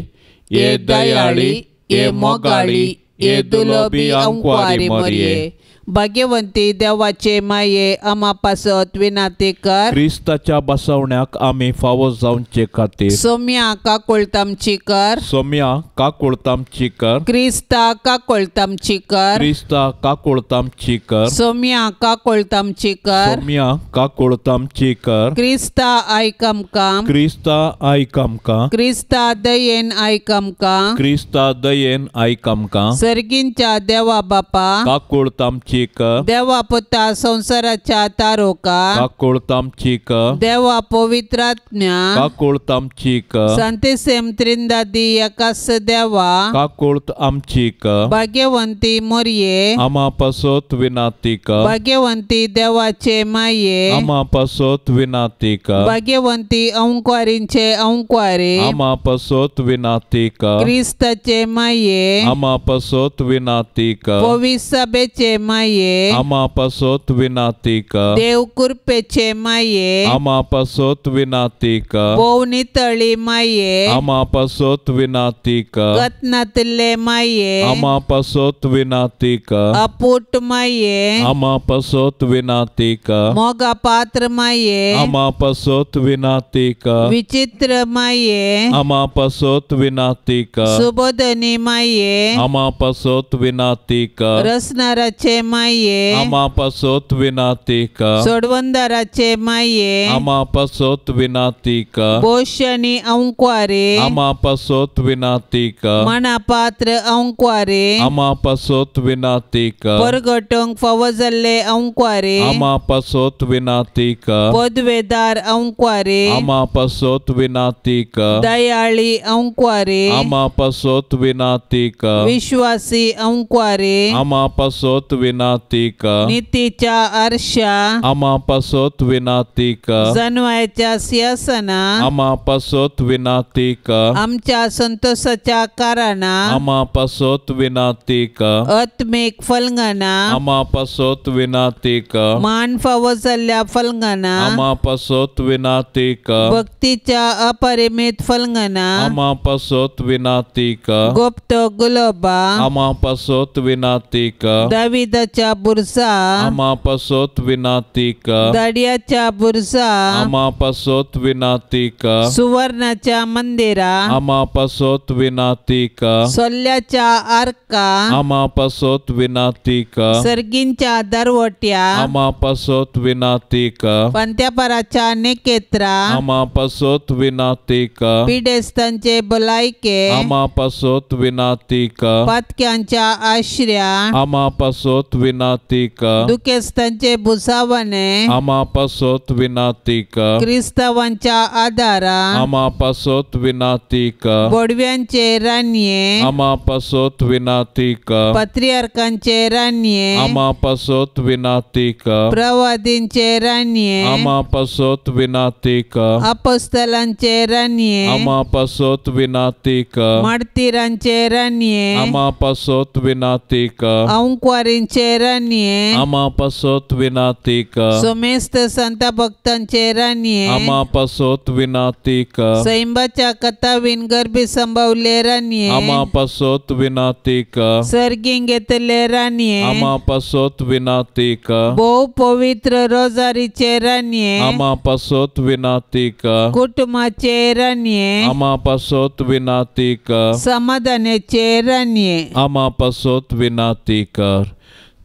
B: ये दयाळी ये मोगाळी ये दुलबी अंकवारी मरिये भाग्यवंती देवाचे माये आमा पासत विनंती कर. क्रिस्ताच्या बसवण्याक आमी फावो जावचे खातीर
A: सोम्या काकुळतामची कर.
B: सोम्या काकुळतामची कर.
A: क्रिस्ता काकुळतामची कर.
B: क्रिस्ता काकुळतामची कर.
A: सोम्या काकुळतामची कर.
B: सोम्या काकुळतामची कर.
A: क्रिस्ता आयक आमकां.
B: क्रिस्ता आयक आमकां.
A: क्रिस्ता दयेन आयक आमकां.
B: क्रिस्ता दयेन आयक आमकां.
A: सर्गींच्या देवा बापा
B: काकुळतामची आमची कर।
A: देवा पुता संवसाराच्या तारोका
B: काकुळत आमची कर।
A: देवा पवित्रात्म्या
B: काकुळत आमची कर।
A: संतिसेम त्रिंदादी एकास देवा
B: काकुळत आमची कर।
A: भाग्यवंती मोरये
B: आमा पासत विनाती कर।
A: भाग्यवंती देवाचे माये
B: आमा पासत विनाती कर।
A: भाग्यवंती अंकवारींचे अंकवारी
B: आमा पासत विनाती कर।
A: क्रिस्ताचे माये
B: आमा पासत विनाती कर।
A: पविसभेचे माये
B: आमा पासत विनाती कर।
A: देव कृपेचे माये
B: आमा पासत विनाती कर।
A: भोव नितळी माये
B: आमा पासत विनाती कर।
A: गतनातले माये
B: आमा पासत विनाती कर।
A: अपूट माये
B: आमा पासत विनाती कर।
A: मोगा पात्र माये
B: आमा पासत विनाती कर।
A: विचित्र माये
B: आमा पासत विनाती कर।
A: सुबोधनी माये
B: आमा पासत विनाती कर।
A: रसनाराचे माये
B: आमा पासत विनाती कर।
A: सोडवंदाराचे माये
B: आमा पासत विनाती कर।
A: पोषणी अंकवारे
B: आमा पासत विनाती कर।
A: मनापात्र अंकवारे
B: आमा पासत विनाती कर।
A: परगटोंक फावो जाल्ले अंकवारे
B: आमा पासत विनाती कर।
A: पदवेदार अंकवारे
B: आमा पासत विनाती कर।
A: दयाळी अंकवारे
B: आमा पासत विनाती कर।
A: विश्वासी अंकवारे
B: आमा पासत विनाती कर।
A: नीतीच्या आरशा
B: आमा पासत विनाती कर।
A: जनवायच्या सिंहासना
B: आमा पासत विनाती कर।
A: आमच्या संतोषाच्या कारणां
B: आमा पासत विनाती कर।
A: आत्मीक फलंगना
B: आमा पासत विनाती कर।
A: मान फावो जाल्ल्या फलंगना
B: आमा पासत विनाती कर।
A: भक्तीच्या अपरिमित फलंगना
B: आमा पासत विनाती कर।
A: गुप्त गुलोबा
B: आमा पासत विनाती कर।
A: दाविदाच्या बुरसा
B: आमा पासत विनाती कर।
A: दाडियाच्या बुरसा
B: आमा पासत विनाती कर।
A: सुवर्णाच्या मंदिरा
B: आमा पासत विनाती कर।
A: सोल्ल्याच्या आर्का
B: आमा पासत विनाती कर।
A: सर्गींच्या दरवट्या
B: आमा पासत विनाती कर।
A: पंत्यापराच्या निकेत्रा
B: आमा पासत विनाती कर।
A: पिडेस्तांचे भलायके
B: आमा पासत विनाती कर।
A: पातक्यांच्या आश्र्या
B: आमा पासत विनाती कर।
A: दुखेस्तांचे भुसावणे
B: आमा पासत विनाती कर।
A: क्रिस्तावांच्या आदारा
B: आमा पासत विनाती कर।
A: बोडव्यांचे रानये
B: आमा पासत विनाती कर।
A: पत्रियार्कांचे रानये
B: आमा पासत विनाती कर।
A: प्रवादींचे रानये
B: आमा पासत विनाती कर।
A: अपोस्तलांचे रानये
B: आमा पासत विनाती कर।
A: मार्तीरांचे रानये
B: आमा पासत विनाती कर।
A: अंकवारींचे रानये
B: आमा पासत विनाती कर।
A: सोमेस्त संत भक्तांचे रानये
B: आमा पासत विनाती कर।
A: सैंबाच्या कथावीन गर्भी संभवले रानये
B: आमा पासत विनाती कर।
A: सर्गींग घेतले रानये
B: आमा पासत विनाती कर।
A: भोव पवित्र रोजारीचे रानये
B: आमा पासत विनाती कर।
A: कुटुंबाचे रानये
B: आमा पासत विनाती कर।
A: समाधानाचे रानये
B: आमा पासत विनाती कर।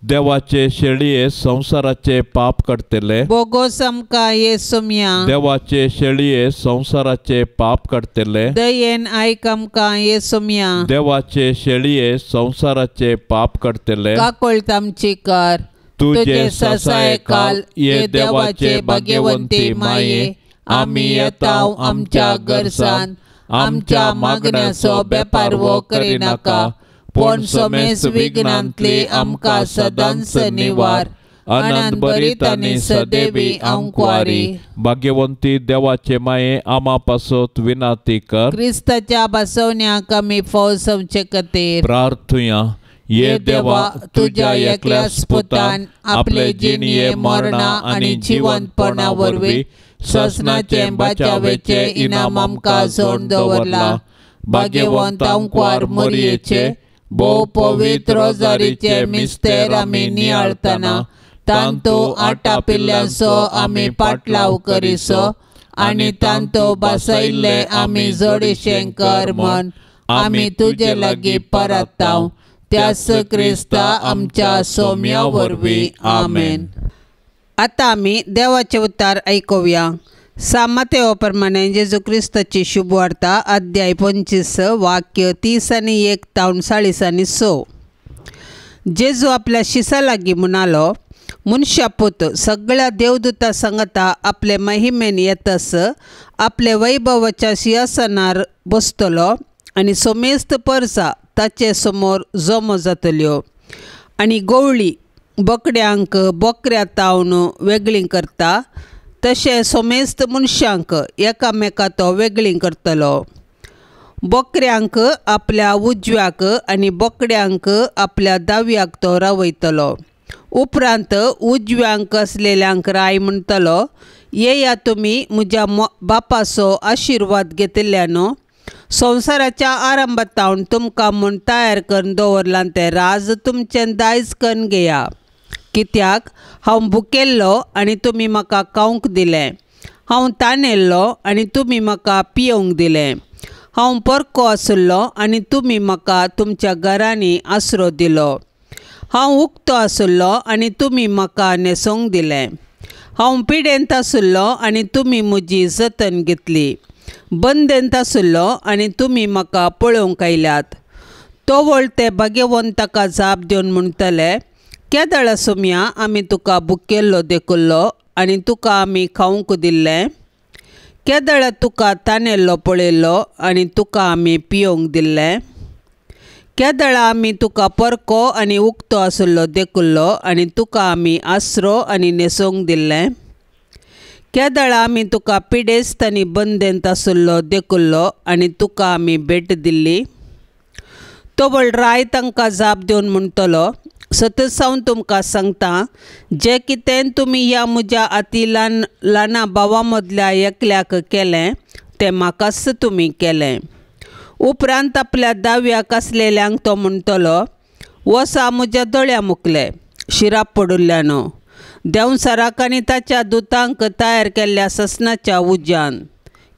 B: देवाचे शेळये संवसाराचे पाप काडटले
A: बोगोस आमकां येसुम्या।
B: देवाचे शेळये संवसाराचे पाप काडटले
A: दयेन आयक आमकां येसुम्या।
B: देवाचे शेळये संवसाराचे पाप काडटले
A: काकोळत आमची कर।
B: तुजे ससायकाल ये देवाचे भाग्यवंती माये आमी येता आमच्या गरजान आमच्या मागण्याचो बेपारवो करिनाका पूण समेस विघ्नांतली आमकां सदांच निवार। आनंद भरीत आनी सदैवी आंकवारी। भाग्यवंती देवाचे माये आमा पासत विनाती कर।
A: क्रिस्ताच्या बसवण्याक आमी फौज संवचे खातीर
B: प्रार्थुया। ये देवा तुज्या एकल्या पुतान आपले जिणये मरणा आनी जिवंतपणा वरवीं ससनाचे बचावेचे इनाम आमकां जोडून दवरला। भाग्यवंत आंकवार मोरयेचे भोव पवित्र रोजारीचे मिस्तेर आमी नियाळतना तांतो आटापिल्ल्यांचो आमी पाटलाव करिसो आनी तांतो बसयल्ले आमी जोडीशें कर म्हण आमी तुजे लागीं परताव त्यास क्रिस्ता आमच्या सोम्या वरवीं आमेन।
A: आतां आमी देवाचें उतार आयकुया। सामातेव प्रमाणे जेजू क्रिस्ताची शुभवार्ता अध्याय 25 वाक्य 30 आनी 1 तावन 40 आनी 6। जेजू आपल्या शिसा लागीं म्हणालो, मनशा पूत सगळ्या देवदूता सांगता आपले महिमेन येतस आपले वैभवाच्या सिंहासनार बसतलो आनी समेस्त परसा ताचे समोर जमो जातल्यो आनी गवळी बोकड्यांक बोकऱ्या तावन वेगळीं करता तशें समेस्त मनशांक एकामेका तो वेगळीं करतलो. बोकऱ्यांक आपल्या उजव्याक आनी बोकड्यांक आपल्या दाव्याक तो रावयतलो. उपरांत उजव्यांक आसलेल्यांक राय म्हणटलो, येया तुमी म्हज्या बापाचो आशिर्वाद घेतिल्ल्यानो, संवसाराच्या आरंभातावन तुमकां म्हूण तयार करून दवरलां तें राज तुमचें दायज करून घेया. कित्याक हांव भुकेल्लो आनी तुमी म्हाका खावंक दिलें, हांव तानेल्लो आनी तुमी म्हाका पियोवंक दिलें, हांव परको आशिल्लो आनी तुमी म्हाका तुमच्या घरांनी आसरो दिलो, हांव उक्तो आशिल्लो आनी तुमी म्हाका न्हेसोवंक दिलें, हांव पिडेंत आशिल्लो आनी तुमी म्हजी जतन घेतली, बंदेंत आशिल्लो आनी तुमी म्हाका पळोवंक आयल्यात. तोवळ ते भाग्यवंत ताका जाप दिवन म्हणटले, केदळा सोम्या आमी तुका भुकेल्लो देखुल्लो आनी तुका आमी खावंक दिल्लें, केदळा तुका तानेल्लो पळयल्लो आनी तुका आमी पियोवंक दिल्लें, केदळा आमी तुका परको आनी उक्तो आशिल्लो देखुल्लो आनी तुका आमी आसरो आनी न्हेसोवंक दिल्लें, केदळा आमी तुका पिडेस्त आनी बंदेंत आशिल्लो देखुल्लो आनी तुका आमी भेट दिल्ली. तोवळ राय तांकां जाप दिवन म्हणटलो, सतत हांव तुमकां सांगता, जें कितें तुमी ह्या म्हज्या अती ल्हान ल्हाना भावा मदल्या एकल्याक केलें तें म्हाकाच तुमी केलें. उपरांत आपल्या दाव्याक आसलेल्यांक तो म्हणटलो, वसा म्हज्या दोळ्या मुखले शिराप पडिल्ल्यानो, देंवचाराक आनी ताच्या दुतांक तयार केल्ल्या ससनाच्या उज्यान.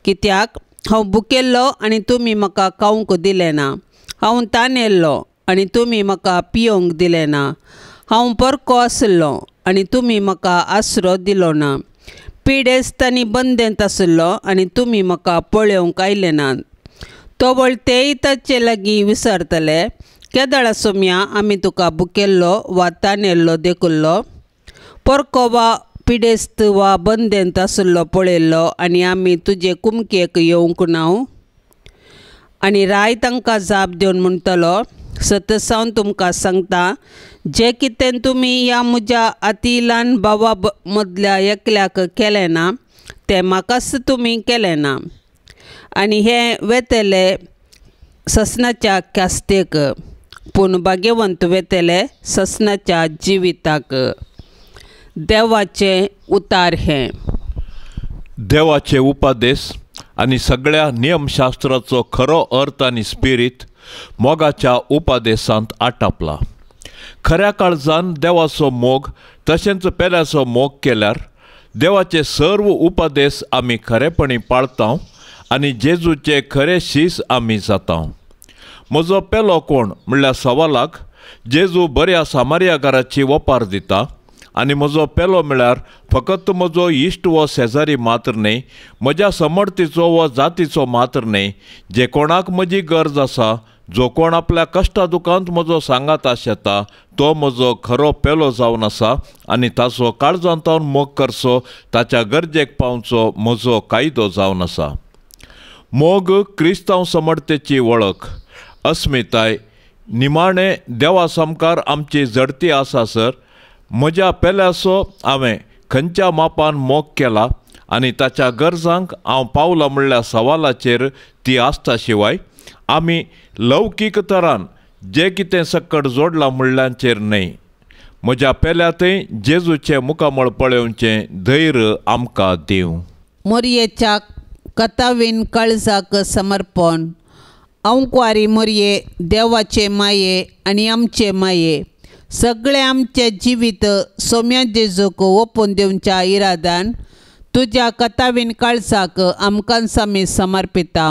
A: कित्याक हांव भुकेल्लो आनी तुमी म्हाका खावंक दिलें ना, हांव तानेल्लो आनी तुमी म्हाका पियोवंक दिलें ना, हांव परको आशिल्लो आनी तुमी म्हाका आसरो दिलो ना, पिडेस्त आनी बंदेंत आशिल्लो आनी तुमी म्हाका पळोवंक आयले नात. तोवळ तेय ताचे लागीं विसरतले, केदळा सोम्या आमी तुका भुकेल्लो वा तानेल्लो देखुल्लो, परको वा पिडेस्त वा बंदेंत आशिल्लो पळयल्लो आनी आमी तुजे कुमकेक येवंक ना. आनी राय तांकां जाप दिवन म्हणटलो, सतत हांव तुमकां सांगता, जें कितें तुमी ह्या म्हज्या अती ल्हान भावा मदल्या एकल्याक केलें ना तें म्हाकाच तुमी केलें ना. आनी हें वेतले ससनाच्या ख्यास्तेक, पूण भाग्यवंत वेतले ससनाच्या जिविताक. देवाचें उतार हें.
B: देवाचे उपादेश आनी सगळ्या नियमशास्त्राचो खरो अर्थ आनी स्पिरीत मोगाच्या उपादेशांत आटापला. खऱ्या काळजान देवाचो मोग तशेंच पेल्याचो मोग केल्यार देवाचे सर्व उपादेश आमी खरेपणी पाळता आनी जेजूचे खरे शीस आमी जाता. म्हजो पेलो कोण म्हणल्यार सवालाक जेजू बऱ्या सामार्याकाराची वपार दिता आनी म्हजो पेलो म्हळ्यार फकत म्हजो इश्ट वो शेजारी मात्र न्हय, म्हज्या समर्थीचो वो जातीचो मात्र न्हय, जे कोणाक म्हजी गरज आसा, जो कोण आपल्या कश्टा दुखांत म्हजो सांगात आशेता तो म्हजो खरो पेलो जावन आसा आनी ताचो काळजांतावन मोग करचो, ताच्या गरजेक पावचो म्हजो कायदो जावन आसा. मोग क्रिस्तांव समर्थेची वळख, अस्मिताय, निमाणें देवा सामकार आमची जडती आसा सर म्हज्या पेल्याचो हांवें खंयच्या मापान मोग केला आनी ताच्या गरजांक हांव पावला म्हणल्या सवालाचेर ती आसता शिवाय आमी लौकीक तरान जें कितें सक्कड जोडलां म्हणल्यांचेर न्हय. म्हज्या पेल्या थंय जेजूचें मुखामळ पळोवचें धैर्य आमकां दिवं.
A: मोरयेच्या कथावीन काळजाक समर्पण. हांव कुवारी मोरये, देवाचे माये आनी आमचे माये, सगळें आमचें जिवीत सोम्या जेजूक ओपून दिवच्या इरादान तुज्या कथावीन काळजाक आमकांच आमी समर्पिता.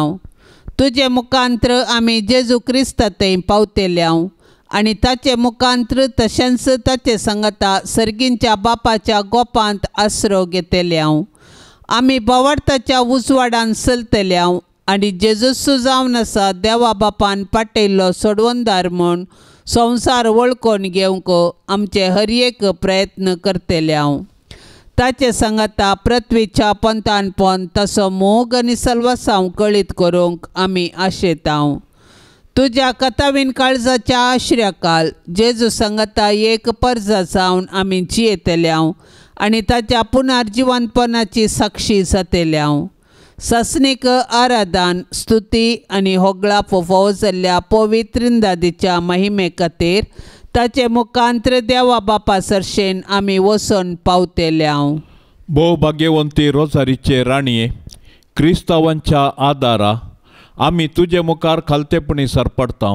A: तुजे मुखांत्र आमी जेजू क्रिस्ता थंय पावतले आनी ताचे मुखांत्र तशेंच ताचे सांगता सर्गींच्या बापाच्या गोपांत आसरो घेतले. आमी बोवार्थाच्या उजवाडान चलतले आनी जेजूस जावन आसा देवा बापान पाटयल्लो सोडवणदार म्हूण संवसार वळखून घेवंक आमचे हर एक प्रयत्न करतले हांव. ताचे सांगाता पृथ्वीच्या पंतानपण तसो मोग आनी सल्वसांव कळीत करूंक आमी आशेतांव. तुज्या कथावीन काळजाच्या आश्र्याकाल जेजू सांगाता एक परजा जावन आमी जियेतले हांव आनी ताच्या पुनर्जिवंतपणाची साक्षी जातले हांव. ससनीक आराधन स्तुती आनी होगळा फोफो जाल्ल्या पवित्रिंदादीच्या महिमे खातीर ताचे मुखांत्र देवा बापा सरशेन आमी वचून पावतले हांव.
B: भोव भाग्यवंती रोजारीचे राणये, क्रिस्तांवांच्या आदारा आमी तुजे मुखार खालतेपणी सरपडता.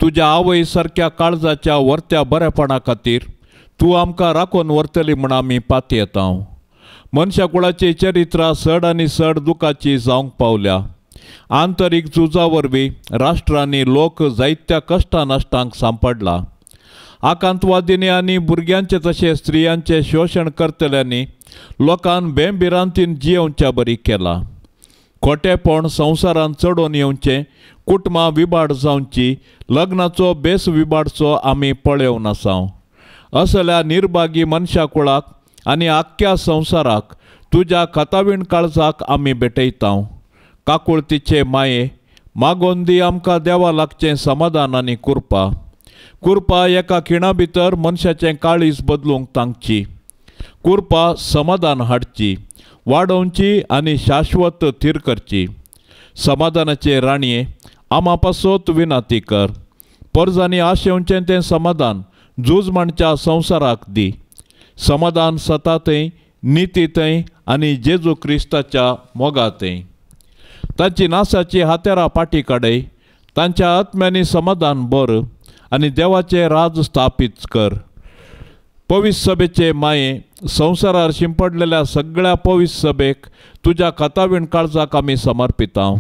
B: तुज्या आवय सारक्या काळजाच्या वर्त्या बरेपणा खातीर तूं आमकां राखून व्हरतली म्हूण आमी पातयेता. मनशा कुळाची चरित्रां चड आनी चड दुखाची जावंक पावल्या. आंतरीक झुजा वरवीं राष्ट्रांनी लोक जायत्या कश्टां नाश्टांक सांपडला. आकांतवादींनी आनी भुरग्यांचे तशें स्त्रियांचें शोशण करतल्यांनी लोकान बेंभिरांतीन जियेवच्या बरी केला. खोटेपण संवसारांत चडोवन येवचें, कुटुंबां विबाड जावची, लग्नाचो बेस विबाडचो आमी पळोवन आसा. असल्या निर्भागी मनशा कुळाक आनी आख्ख्या संवसाराक तुज्या कथावीण काळजाक आमी भेटयता. काकुळतीचे माये मागोन दी आमकां देवा लागचें समाधान आनी कृपा. कृपा एका खिणा भितर मनशाचें काळीज बदलूंक तांकची. कृपा समाधान हाडची, वाडोवची आनी शाश्वत थीर करची. समाधानाचे राणये आमा पासत विनाती कर. परजांनी आशेवचें तें समाधान झूज मांडच्या संवसाराक दी. समाधान सतातय, नितीतय आनी जेजू क्रिस्ताच्या मोगातय. तांची नासाची हातेरां पाटी काडय, तांच्या आत्म्यांनी समाधान बर आनी देवाचें राज स्थापीत कर. पवित्र सभेचे माये संवसारार शिंपडलेल्या सगळ्या पवित्र सभेक तुज्या कथावीण काळजाक आमी समर्पिता.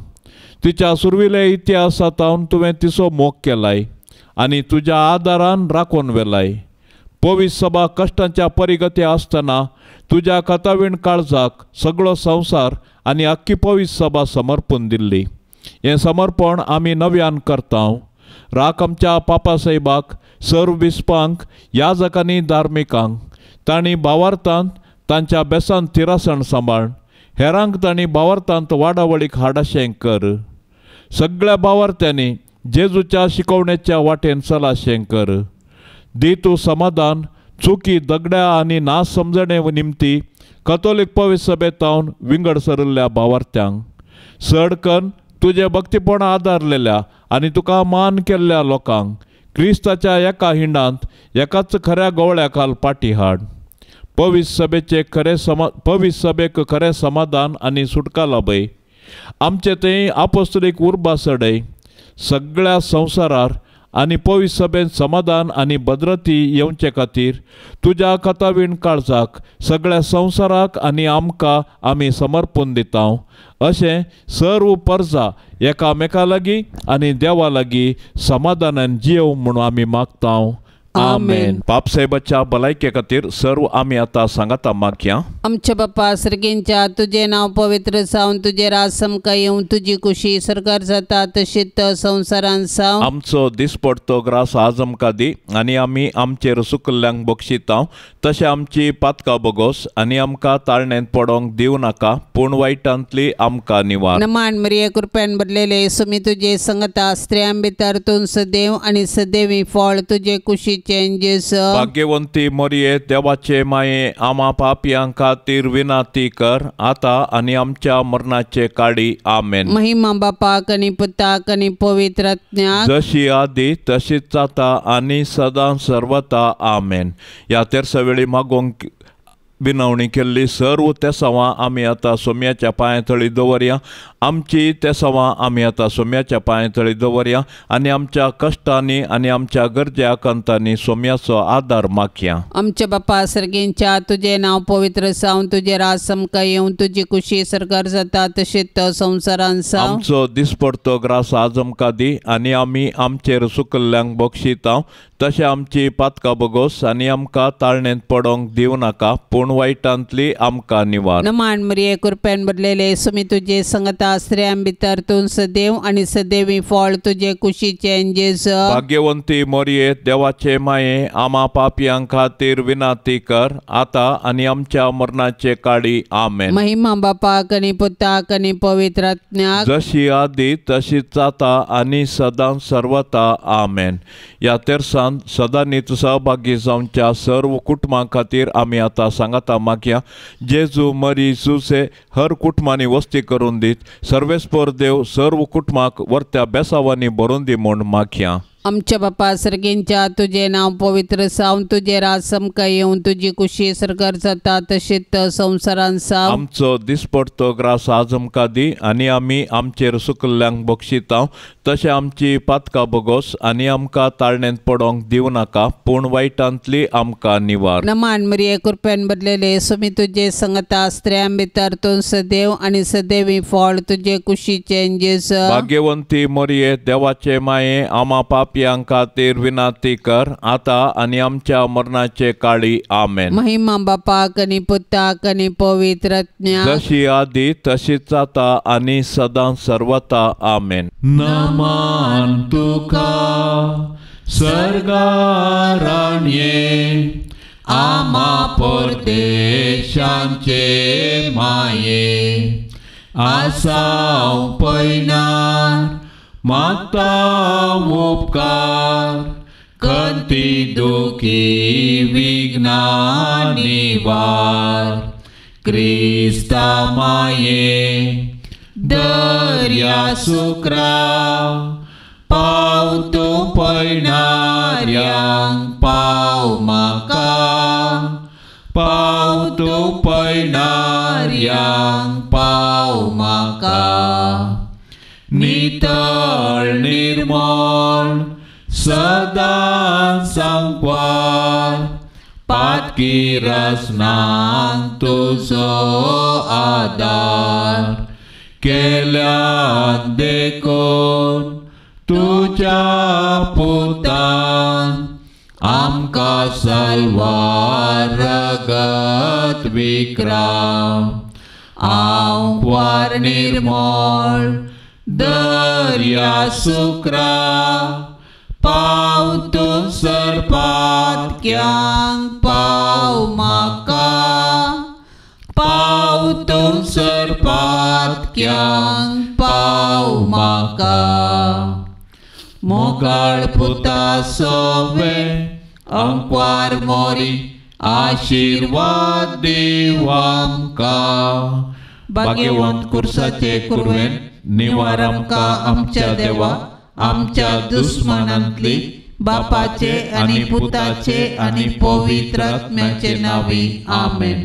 B: तिच्या सुरविले इतिहासांत तुवें तिचो मोग केलाय आनी तुज्या आदारान राखून व्हेलाय. पवित्र सभा कश्टांच्या परिगती आसतना तुज्या कथावीण काळजाक सगळो संवसार आनी आख्खी पवित्र सभा समर्पून दिल्ली. हें समर्पण आमी नव्यान करता. राख आमच्या पापा साहेबाक, सर्व बिस्पांक, याजकांनी, धार्मिकांक तांणी भावार्थांत तांच्या बेसान थिरासण सांबाळ, हेरांक तांणी भावार्थांत वाडावळीक हाडाशें कर. सगळ्या भावार्थ्यांनी जेजूच्या शिकवणेच्या वाटेन चलाशें कर. दी तूं समाधान चुकी दगड्या आनी ना समजणे निमती कथोलीक पवित्र सभेतावन विंगड सरिल्ल्या भावार्थ्यांक चड करून तुजें भक्तीपण आदारलेल्या आनी तुका मान केल्ल्या लोकांक क्रिस्ताच्या एका हिंडांत एकाच खऱ्या गवळ्या खाल पाटी हाड. पवित्र सभेचे खरें पवित्र सभेक खरें समाधान आनी सुटका लाभय. आमचे थंय आपोस्तलीक उर्बा सडय. सगळ्या संवसारार आनी पवित्र सभेन समाधान आनी भद्रती येवचे खातीर तुज्या कथावीण काळजाक सगळ्या संवसाराक आनी आमकां आमी समर्पून दिता. अशें सर्व परजा एकामेका लागीं आनी देवा लागीं समाधानान जियेव म्हणून आमी मागता. आमेन. पापसाहेबाच्या भलायके खातीर सर्व आमी आतां सांगाता मागया.
A: आमच्या बापा सर्गींच्या तुजें नांव पवित्र जावन तुजें राज समकां येवं, तुजी कुशी सरकार जाता तशीच संवसारान जावं.
B: आमचो दिसपडतो ग्रास आज आमकां दी आनी आमी आमचेर सुकल्ल्यांक बक्षिता तशें आमची पातकां बोगोस आनी आमकां ताळण्यांत पडोंक दिवं नाका पूण वायटांतली आमकां निवार.
A: नमान मरिये कृपेन भरलेले सुमी तुजे संगता, स्त्रियां भितर तूं सदैव आनी सदैवी फळ तुजे कुशीचें जेजू.
B: भाग्यवंती मरिये देवाचे माये आमा पापयां खातीर विनाती कर आतां आनी आमच्या मरणाचे काडी. आमेन.
A: महिमा बापाक आनी पुताक आनी पवित्र आत्म्याक,
B: जशी आदी तशीच जाता आनी सदां सर्वता. आमेन. ह्या तेरसा वेळी मागोवंक विनवणी केल्ली सर्व तेसांवां आमी आतां सोम्याच्या पांया तळी दवरया. आमची तेसांवां आमी आतां सोम्याच्या पांया तळी दवरया आनी आमच्या कश्टांनी आनी आमच्या गरजे आकांतांनी सोम्याचो आदार मागया.
A: आमच्या बापा सर्गींच्या तुजें नांव पवित्र जावं, तुजें राज समकां येवं, तुजी कुशी सरकार जाता तशीच संवसारान जावं.
B: आमचो दिसपडतो ग्रास आज आमकां दी आनी आमी आमचेर सुकल्ल्यांक बक्षिता तशें आमची पातकां बगोस आनी आमकां ताळणेंत पडोंक दिवं नाका पूण वायटांतली आमकां निवार.
A: नमान मरिये कृपेन भरलेले सुमी तुजे संगता स्त्रियां भितर तूं सदैव आनी सदैवी फळ तुजे कुशीचें जेजू.
B: भाग्यवंती मोरये देवाचे माये आमा पापयां खातीर विनंती कर आतां आनी आमच्या मरणाचे काळी. आमेन.
A: महिमा बापाक आनी पुताक आनी पवित्र आत्म्याक
B: जशी आदी तशीच जाता आनी सदां सर्वता. आमेन. ह्या तेरसान सदांनीच सहभागी जावच्या सर्व कुटुंबां खातीर आमी आतां सांगाता मागया. जेजू मरी जुसे हर कुटुंबांनी वस्ती करून दीत. सर्वेस्पर देव सर्व कुटुंबाक वर्त्या बेसावांनी भरून दी म्हूण मागया.
A: आमच्या बापा सर्गींच्या तुजें नांव पवित्र जावं, तुजें राज समकां येवं, तुजी कुशी सर्गार जाता तशीच संवसारांत जावं.
B: आमचो दिसपडतो ग्रास आज आमकां दी आनी आमी आमचेर सुकल्ल्यांक बक्षिता तशें आमची पातकां बगोस आनी आमकां ताळणेंत पडोंक दिवं नाका पूण वायटांतली आमकां निवार.
A: नमान मरिये कृपेन भरलेले सुमी तुजे संगता स्त्रियां भितर तूं सदैव आनी सदैवी फळ तुजे कुशीचें जेजू.
B: भाग्यवंती मरिये देवाचे माये आमा पापयां खातीर विनंती कर आतां आनी आमच्या मरणाचे काळी. आमेन.
A: महिमा बापाक आनी पुताक आनी पवित्र आत्म्याक
B: जशी आदी तशीच जाता आनी सदां सर्वता. आमेन. नमान तुका सर्गाराणये आमा परदेशांचे माये आसाव पयणार माता उपकार कंती दुखी विघ्ना निवार क्रिस्ता माये दर्या सुक्रा पाव तूं पयणाऱ्यांक पाव म्हाका पाव तूं पयणाऱ्यांक पाव म्हाका. नितळ निर्मळ सदां सांकवार पातकी रसनांक तुजो आदार केल्यान देखून तुज्या पुतान आमकां साल्वार रगत विक्राम. आंकवार निर्मळ दर्या सुक्रा पाव तूं सरपातक्यांक पाव म्हाका पाव तूं सरपातक्यांक पाव म्हाका. मोगाळ पुता सोवे अंकवार मोरी आशिर्वाद दीव आमकां. भाग्यवंत कुर्साचे कुरवेन निवार आमकां आमच्या देवा आमच्या दुस्मानांतली बापाचे आनी पुताचे आनी पवित्र आत्म्याचे नांवी. आमेन.